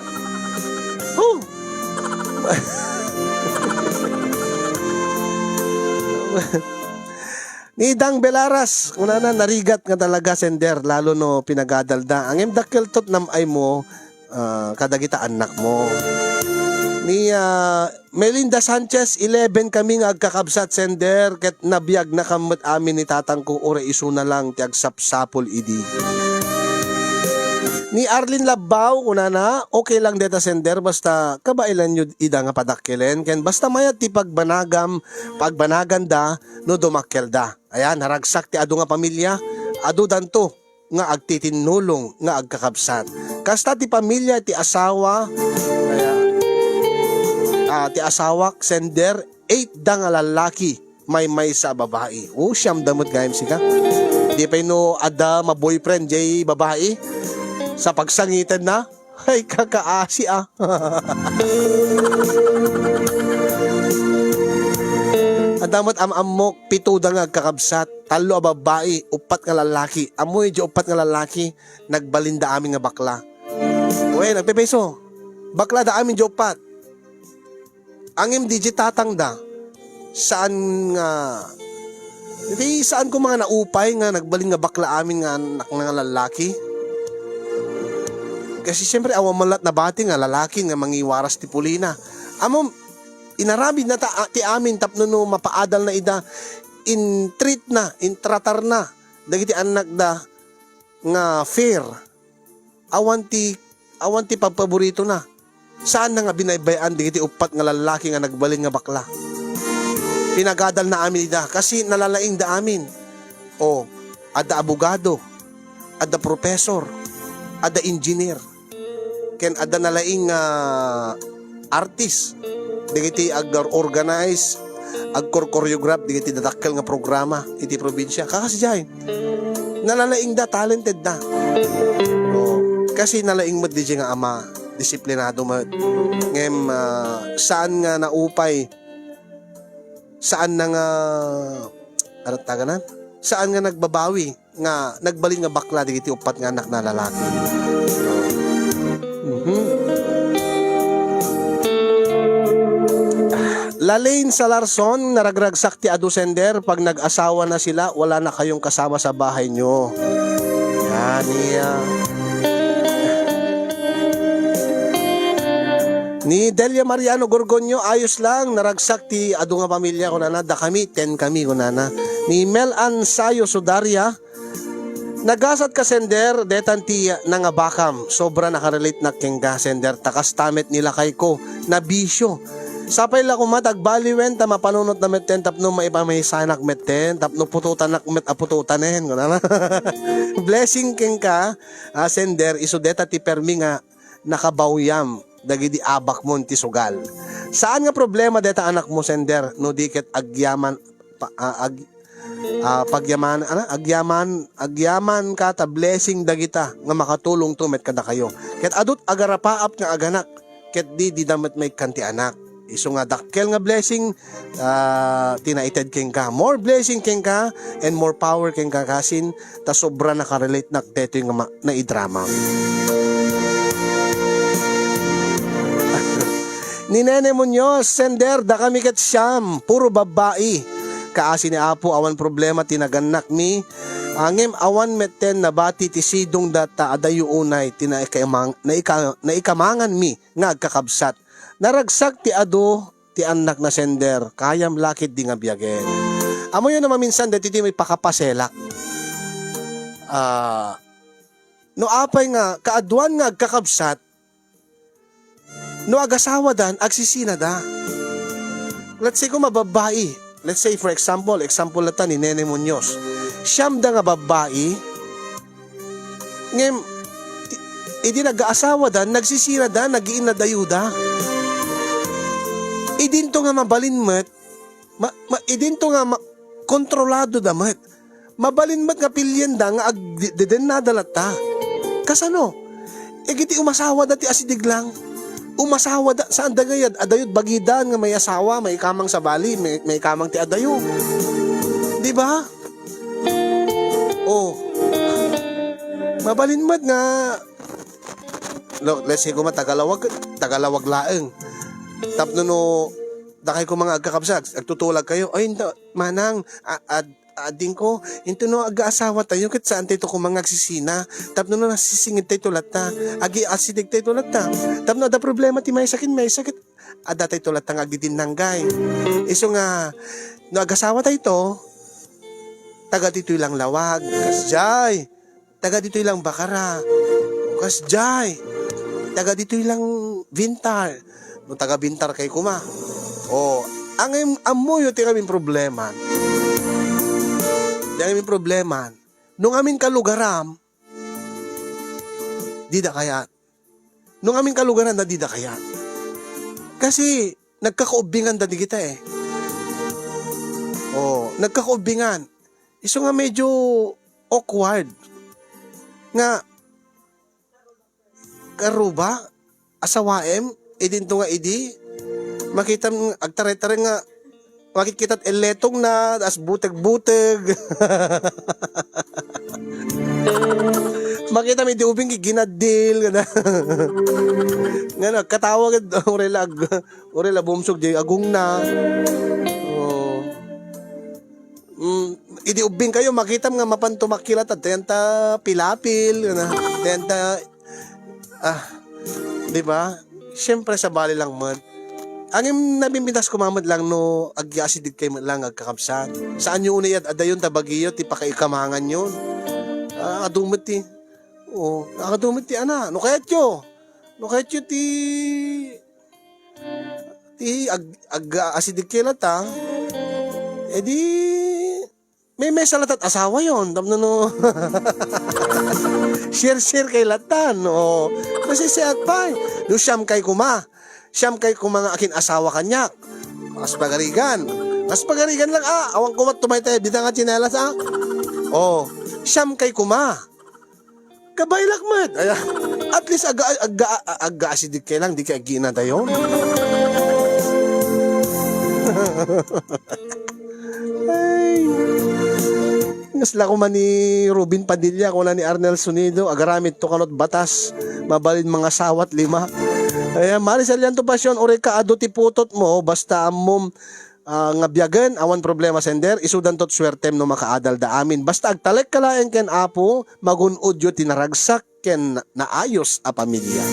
Oh. Ni Dang Belaras, kunana, narigat nga talaga, sender, lalo no pinagadalda. Ngem dakkel tot nam-ay mo, ah, kadagita annak mo. Ni, ah, Melinda Sanchez, eleven kami nga agkakabsat, sender, ket nabiagnakam met amin ni tatangko, uray isuna lang ti agsapsapul idi. Ni Arlene Labbao, kunana, okay lang deta, sender, basta kabaelanyo ida nga padakkelen, ken basta mayat ti pagbanagam, pagbanaganda no dumakkelda. Ayan, naragsak ti adu nga pamilya, adudanto nga agtitinnulong nga agkakabsat. Kasta ti pamilya ti asawa, ah, ti asawak, sender, eight da nga lallaki, maymaysa a babai. O, siam da met gayam sika. Di pay no adda ma-boyfriend jay babai. Sa pagsangiten na, ay, kakaasi, ah. Adda met am-ammok, pito da nga agkakabsat, tallo a babbai, uppat nga lallaki. Ammoy, diay uppat nga lallaki, nagbalinda amin nga bakla. Wen, nagpepeso. Bakla da amin diay uppat. Ngem diay tatangda, saan nga, iti saan ko nga naupay nga nagbalin nga bakla amin nga anak nga lallaki. Kasi siyempre, awan man la't nabati nga lallaki nga mangiwaras ti pulina. Ammom, inaramidna ta, ti amin tapno no mapaadalna ida, intreatna, intratarna dagiti annakda nga fair. Awan ti, awan ti pagpaboritona. Saanna nga binaybay-an dagiti uppat nga lallaki nga nagbalin nga bakla. Pinagadalna amin ida, kasi nalalaingda amin. O, adda abogado, adda professor, adda engineer, ken adda nalaing nga artist, dagiti ag-organize, agkor-choreograph dagiti dadakkel nga programa iti probinsia. Kakasdiay, nalalaingda, talentedda. O, kasi nalaing met diay nga ama, disiplinado met. Ngem, ah, saan nga naupay, saan na nga, ano taganan? Saan nga nagbabawi nga nagbalin nga bakla dagiti uppat nga annakna a lalaki. Mhm. Lalain Salarson, naragragsak ti adu sender, pag nag-asawa na sila, wala na kayong kasama sa bahay nyo. Yan, iya. Ni Delia Mariano Gorgonio, ayos lang, naragsak ti adu nga pamilya, kunana, da kami, ten kami, kunana. Ni Mel Ann Sayo Sudaria, Nagasat ka, sender, detan ti nangabakam. Sobra nakarelate nak kenka, sender. Ta kasta met ni lakayko, nabisyo. Sapay la koma ta agbaliwen ta mapanunot na metten tapno maipamisanak metten, tapno putotanak met a putotanen. Blessing kenka, ah, sender, isu deta ti permi nga nakabawyam dagidi abakmon ti sugal. Saan nga problema deta anakmo, sender, no di ket agyaman pa, ah, ag-, ah, pagyaman, ano, agyaman, agyaman ka ta blessing dagita nga makatulongto met kadakayo. Ket adut agarapaap nga aganak, ket di, dida met maikkan ti anak. Isu nga dakkel nga blessing, ah, ti naited kenka. More blessing kenka and more power kenka, kasin, ta sobra nakarelate nak detoy nga ma-, naidrama. Ni Nene Muñoz, sender, dakami ket siam, puro babbai. Kaasi ni Apo, awan problema ti nagannakmi. Ah, ngem awan metten nabati ti sidongda ta adayo unay ti naikaimang-, naika-, naikamanganmi nga agkakabsat. Naragsak ti adu ti annakna, sender, kayam la ketdi nga biagen. Ammoyo no maminsan, daytoy ti mapakapaselak. Ah, no apay nga kaaduan nga agkakabsat, no agasawadan, agsisinada. Let's say, koma babbai. Let's say, for example, example latta ni Nene Muñoz. Siamda nga babbai, ngem, ti-, idi nagaasawada, nagsisinada, nagiinnadayoda. Idinto nga mabalin met, ma-, ma-, idinto nga ma-, kontroladoda met. Mabalin met nga pilienda nga ag-, di-, dedennada latta. Kasano? Igiti umasawada ti asideg lang. Umasawada, saan da ngay-, ad-, adayod bagida nga may asawa, maikamang sabali, may, maikamang ti adayo. Di ba? Oh. Mabalin met nga, lo-, let's say, koma, tagalawag, tagalawag laeng. Tapno no, dakay koma nga agkakabsat, agtutulagkayo. Ay, inta, manang, a-, ad-, adingko, into no agaasawa tayo, ket saan tayo koma nga agsisina. Tapno no nasisinged tayo latta, agi asideg tayo latta. Tapno ada problema ti maysa ken maysa, ket adda tayo latta nga agdidinnanggay. Isu nga, no agasawa tayo, taga ditoy lang lawag, kasdiay. Taga ditoy lang Bacara. Kasdiay. Taga ditoy lang Bintar. No taga Bintar kay koma. O, ang im-, ammoyo ti ngamin problema. Ti ngamin problema. No ngamin kalugaram, dida kayat. No ngamin kalugaran da, dida kayat. Kasi nagkakaubbingan da digita eh. O, nagkakaubbingan. Isu nga medyo awkward nga karuba, asawaem, idinto nga idi, makitam agtaray-taray nga makikita't eletong na, as buteg-buteg. Makitam idi ubing giginaddil, ngana. Ngana, katawag, uray la ag-, uray la bumsog, di agong na. Oh. Mm, idi ubbing kayo, makitam nga mapan tumakkilat, at tenta pilapil, ngana. Tenta, ah, di ba? Siyempre, sabali lang man. Ang im-, nabimbintas ko mamat lang no, agyasideg kayo man lang agkakabsat. Saan yo unay at adayon ta bagiyo ti pakaikamangan yo? Ah, adu met ti, oh, adu met ti ana. No kayat yo? No kayat yo ti, ti ag-, ag-, asideg kayo latta? Eh di, may mesa latta at asawa yon. Tapno no, share-share kayo latta, no? Kasi siya pa, no siyam kay kuma. Siyam kay kuma nga akin asawa kanyak. Mas pagarigan. Mas pagarigan lang, ah. Awan kuma tumaytay. Bida nga tsinelas, ah. Oh, siyam kay kuma. Kabaylak met. Ay, at least aga, aga, aga, asideg kay lang, di kay agina dayon. Ay. Ngasla ko man ni Robin Padilla, kuna ni Arnel Sonido, agaramid to kanot batas, mabalin mga sawat lima. Ayan, Maricel Yanto Passion, uray ka adu ti putot mo, basta ammom, ah, nga biagen, awan problema, sender, isudanto ti suertem no makaadal da amin. Basta agtalek ka laeng ken Apo, magun-odyo ti naragsak ken naayos a pamilia.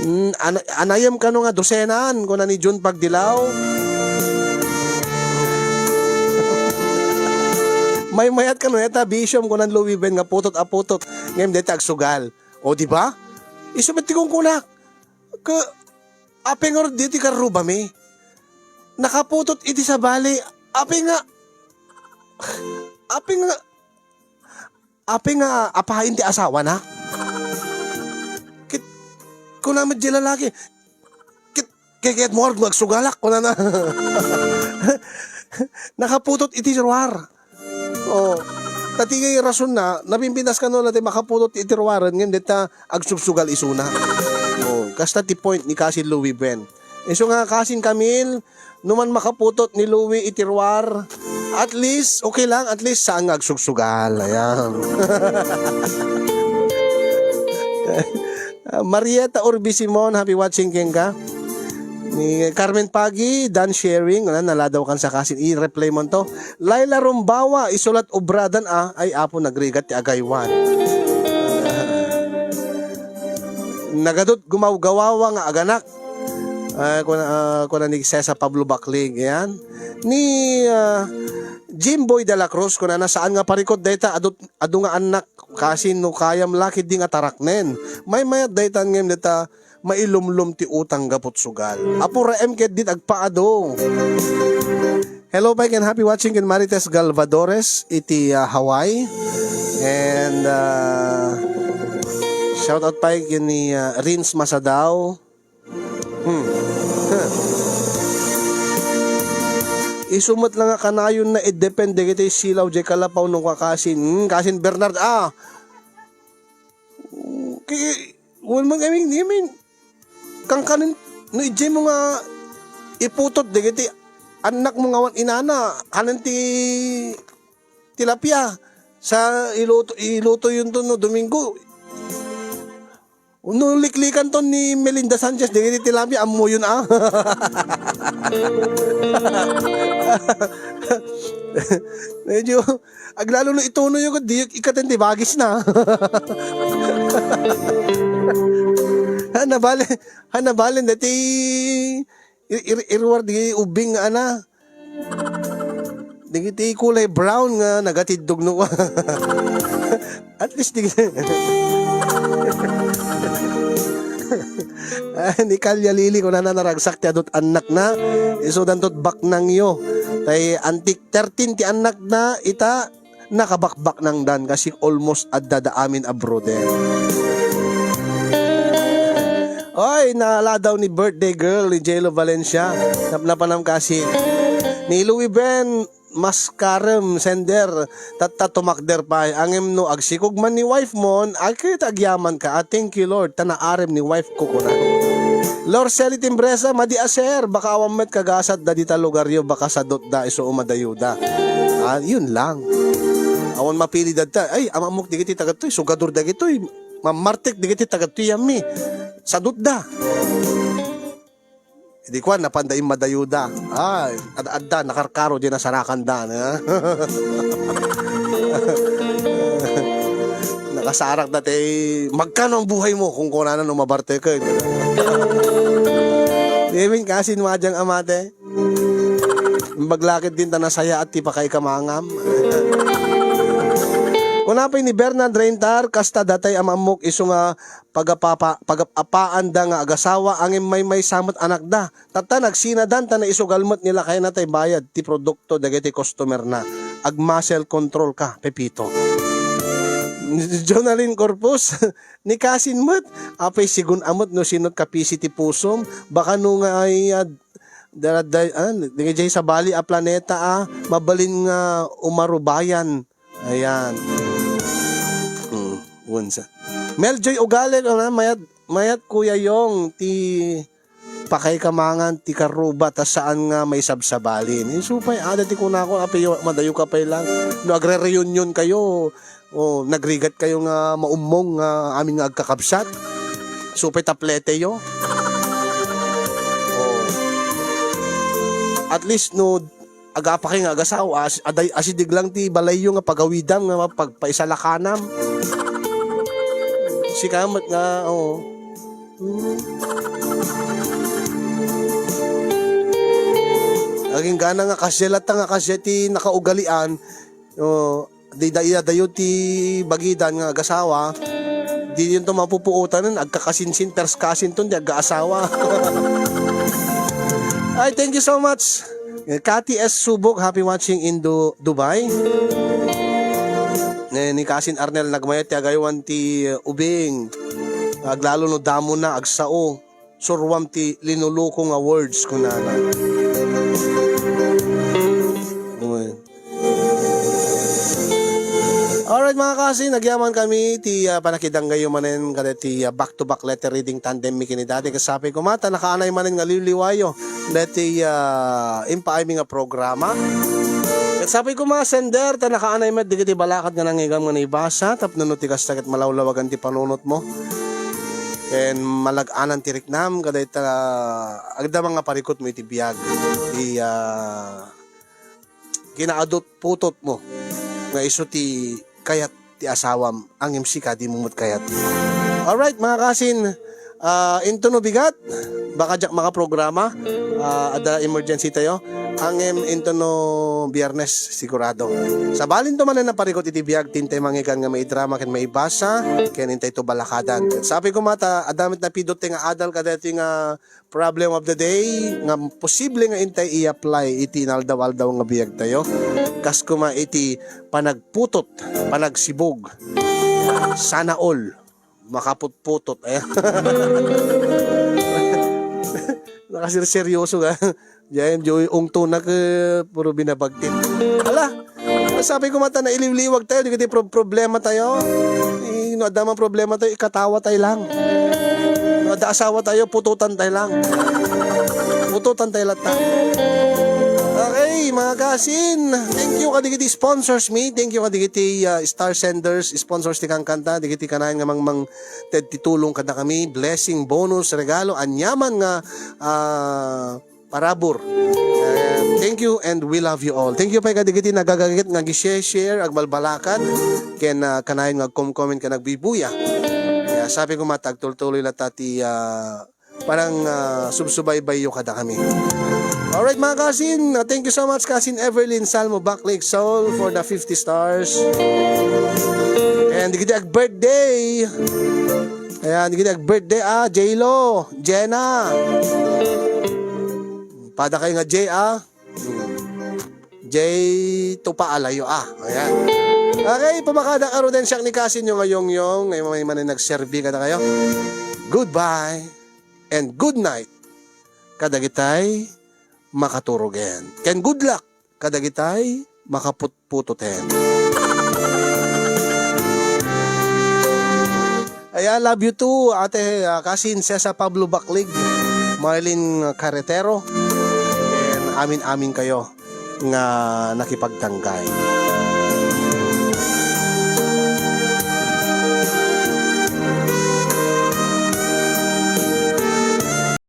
Mm, ana-, anayem kano nga dosenan, kuna ni Jun Pagdilaw. Maymayat kano dayta bisiom, kunan Louie Ben nga putot a putot. Ngem dayta agsugal. O, di ba? Isu met ti kunkunak. Ka, apay ngarud dayta karrubami? Nakaputot iti sabali. Apay nga, apay nga, apay nga apayen ti asawana? Ket, kuna met diay lalaki, ket, ket, ket mo nga agsugalak, kunana. Nakaputot iti ruar. Oh, ta ti rasonna, napimpitas kano dayta makaputot iti ruaren, ngem dayta agsugsugal isuna. Oh, kasta ti point ni Kasin Louie Ben. Isu nga Kasin Camille, numan makaputot ni Louie iti ruar, at least, okay lang, at least saan nga agsugsugal. Ayan. Ah, Marieta Urbi Simon, happy watching kenka. Ni Carmen Pagi, done sharing, wala, naladaw kan sa Kasin, i-reply mo to. Laila Rumbawa, isulat obradan a, ay apo, nagrigat ti agaywan. Nagadut gumawgawawa nga aganak. Ah, kuna, ah, kuna ni Cesar Pablo Baclig, yan. Ni, ah, Jimboy de la Cruz, kunana, saan nga parikot dayta, adu, adu nga annak, Kasin, no kayam la ketdi nga taraknen. Maymayat dayta ngem dayta mailumlom ti utang gapu ti sugal. Apo Raem ketdi ti agpaado. Hello pay ken happy watching ken Marites Galvadores iti, ah, Hawaii. And, ah, shout out pay ken ni, ah, Rins Masadao. Hmm. Huh. Isu met la nga kanayon na i-depend dagiti silaw diay kalapaw no kakasin. Hmm, Kasin Bernard, ah. Ki-, wen man, I mean, I mean, kankanen, no idiay mo nga iputot dagiti annak mo nga awan inana, kanen ti tilapia sa iluto, iluto yun to no Domingo. No liklikan to ni Melinda Sanchez, dagiti tilapia, ammo yun, ah. Medyo, aglalo no ituno yun, di ikatan ti bagis na. Ha, nabali, ha, nabali, dati, ir-, ir-, iruar di ubing nga, ana. Dagiti kulay brown nga nagatiddog no. At least di-, ah, ni Kalya Lili, kunana, naragsak ti adut annakna. Isu danto baknangyo. Tay antik thirteen ti annakna, ita, nakabakbaknangdan kasi almost adda da amin a brother. Oy, naladaw ni birthday girl ni J-Lo Valencia. Napnapanam kasi. Ni Louie Ben Mascarem, sender, tatta tumakder pay. Angem no agsikog man ni wife mon, agkita agyaman ka. Ah, thank you, Lord, ta naarem ni wife ko, kuna. Lorceli Timbresa, madi a sir, baka awan met kagasat da dita lugaryo, baka sadot da, isu umadayuda. Ah, yun lang. Awan mapili dadta. Ay, amamok digiti tagattoy, sugador dagitoy. Mamartek digiti tagattoy, yammi. Sadot da. Idi kuan, napanda immadayuda. Ah, ad-adda, nakarkaro, di nasarakanda, no? Nakasarak dati, "Magkano ang buhay mo?" Kung kunana no mabarteken. Di min kasi nuadjang amate. Baglakit din ta nasaya at ti pakaikamangam. Kunapay ni Bernard Reintar, kasta datay amammok isu nga pagapapa-, pagap-apaanda nga agasawa, angem maymaysa met anakda. Tatta, nagsinadan, ta naisugal met ni lakayna tay bayad ti produkto dagiti customer na. Ag-muscle control ka, Pepito. Jonalyn Corpus, ni Kasin met, apay sigun a met no sinot kapisi ti pusom, baka no nga ay, ah, dara-, da-, ah, dagiti sabali a planeta, ah, mabalin nga umarubayan. Ayan. Mm, unsa? Mel Joy Ugali, ano, mayat, mayat Kuya Yong, ti pakay kamangan, ti karuba, ta saan nga maisabsabalin. Insupay, ada ti kunako, apay, madayo ka pay lang. No, agre-reunion kayo, o nagrigat kayo nga maummong nga amin nga agkakabsat. Supay taplete yo. O. At least, no, agapakay nga agasawa, as-, aday-, asideg lang ti balayyo nga pagawidam nga pagpaisalakanam. Sika met nga, oo. Aging gana nga kasya latta nga kasya ti nakaugalian, O, di da-, iya dayo ti bagidan nga agasawa, di yun to mapupuotanan, agkakasinsin, first cousin ton, di agkaasawa. Ay, thank you so much. Cathy S. Subok, happy watching in Du-, Dubai. Ni, ni Kasin Arnel Nagmayat, ti agaywan ti, uh, ubing. Aglalo no damo na, agsao. Suruam ti linuluko nga words, kunana. Uy. Alright, mga kasin, nagyaman kami ti, ah, panakidanggayo manen kadagiti, ah, back-to-back letter reading tandem mi kenni Daddy. Ket sapay koma ta nakaanay manen nga liwliwayo dagiti, ah, impaaymi nga programa. Ket sapay koma, sender, ta nakaanay met dagiti balakad nga nangigam nga naibasa, tapno no ti kasta ket malawlawagan ti panunotmo. Ken malag-anan ti riknam, kadayta agdama nga parikutmo iti biag. Ti, ah, kinaadut putotmo nga isu ti kayat ti asawam, ngem sika dimo met kayat. Alright, mga kasin, ah, intono bigat, baka diak makaprograma, ah, adda emergency tayo. Ngem intono Biyernes, sigurado. Sabalinto manen a parikut iti biag, ti intay mangikkan nga maidrama ken maibasa, ken intay to balakadan. Sapay koma ta, adda met napidotten nga adal kadaytoy nga problem of the day nga posible nga intay i-apply iti inaldaw-aldaw nga biagtayo. Kas koma iti panagputot, panagsibog. Sana all. Makaputputot. Ayan. Nakaserseryoso ka. Diyan, Joey, ungto na ke, puro binabagtit. Ala, sabi ko mata, nailiwliwag tayo, di kiti pro-, problema tayo. Eh, no, adda man problema tayo, ikatawa tayo lang. No, adda asawa tayo, pututan tayo lang. Pututan tayo latta. Okay, mga kasin, thank you kadagiti sponsors mi, thank you kadagiti, ah, star senders, sponsors ti kankanta, dagiti kanayon nga mangmang ted ti tulong kada kami, blessing, bonus, regalo, anyaman nga, ah, parabur. Eh, thank you and we love you all. Thank you pay kadagiti nagagagit nga agi-share-share, agbalbalakat, ken, ah, kanayon nga agkom-comment ken agbibuya. Kaya sabi ko, matagtultuloy latta ti, ah, parang, ah, subsubaybayyo kada kami. Alright, mga kasin, ah, thank you so much, Kasin Everlyn Salmo Baclic Saul, for the fifty stars. And dagiti ag-birthday. Ayan, dagiti ag-birthday, ah, J-Lo, Jenna. Pada kayo nga J, ah. J, tupa alayo, ah. Ayan. Okay, pumakada ka, Roden, siak ni Kasin yung ayongyong. Ay, may manen nagserbi kada kayo. Goodbye and good night kadagitay makaturogen. Ken good luck kadagitay makaputputoten. Ayan, love you too, Ate, ah, Kasin Cesar Pablo Baclig, Marlene Carretero, and amin-amin kayo nga nakipagtanggay.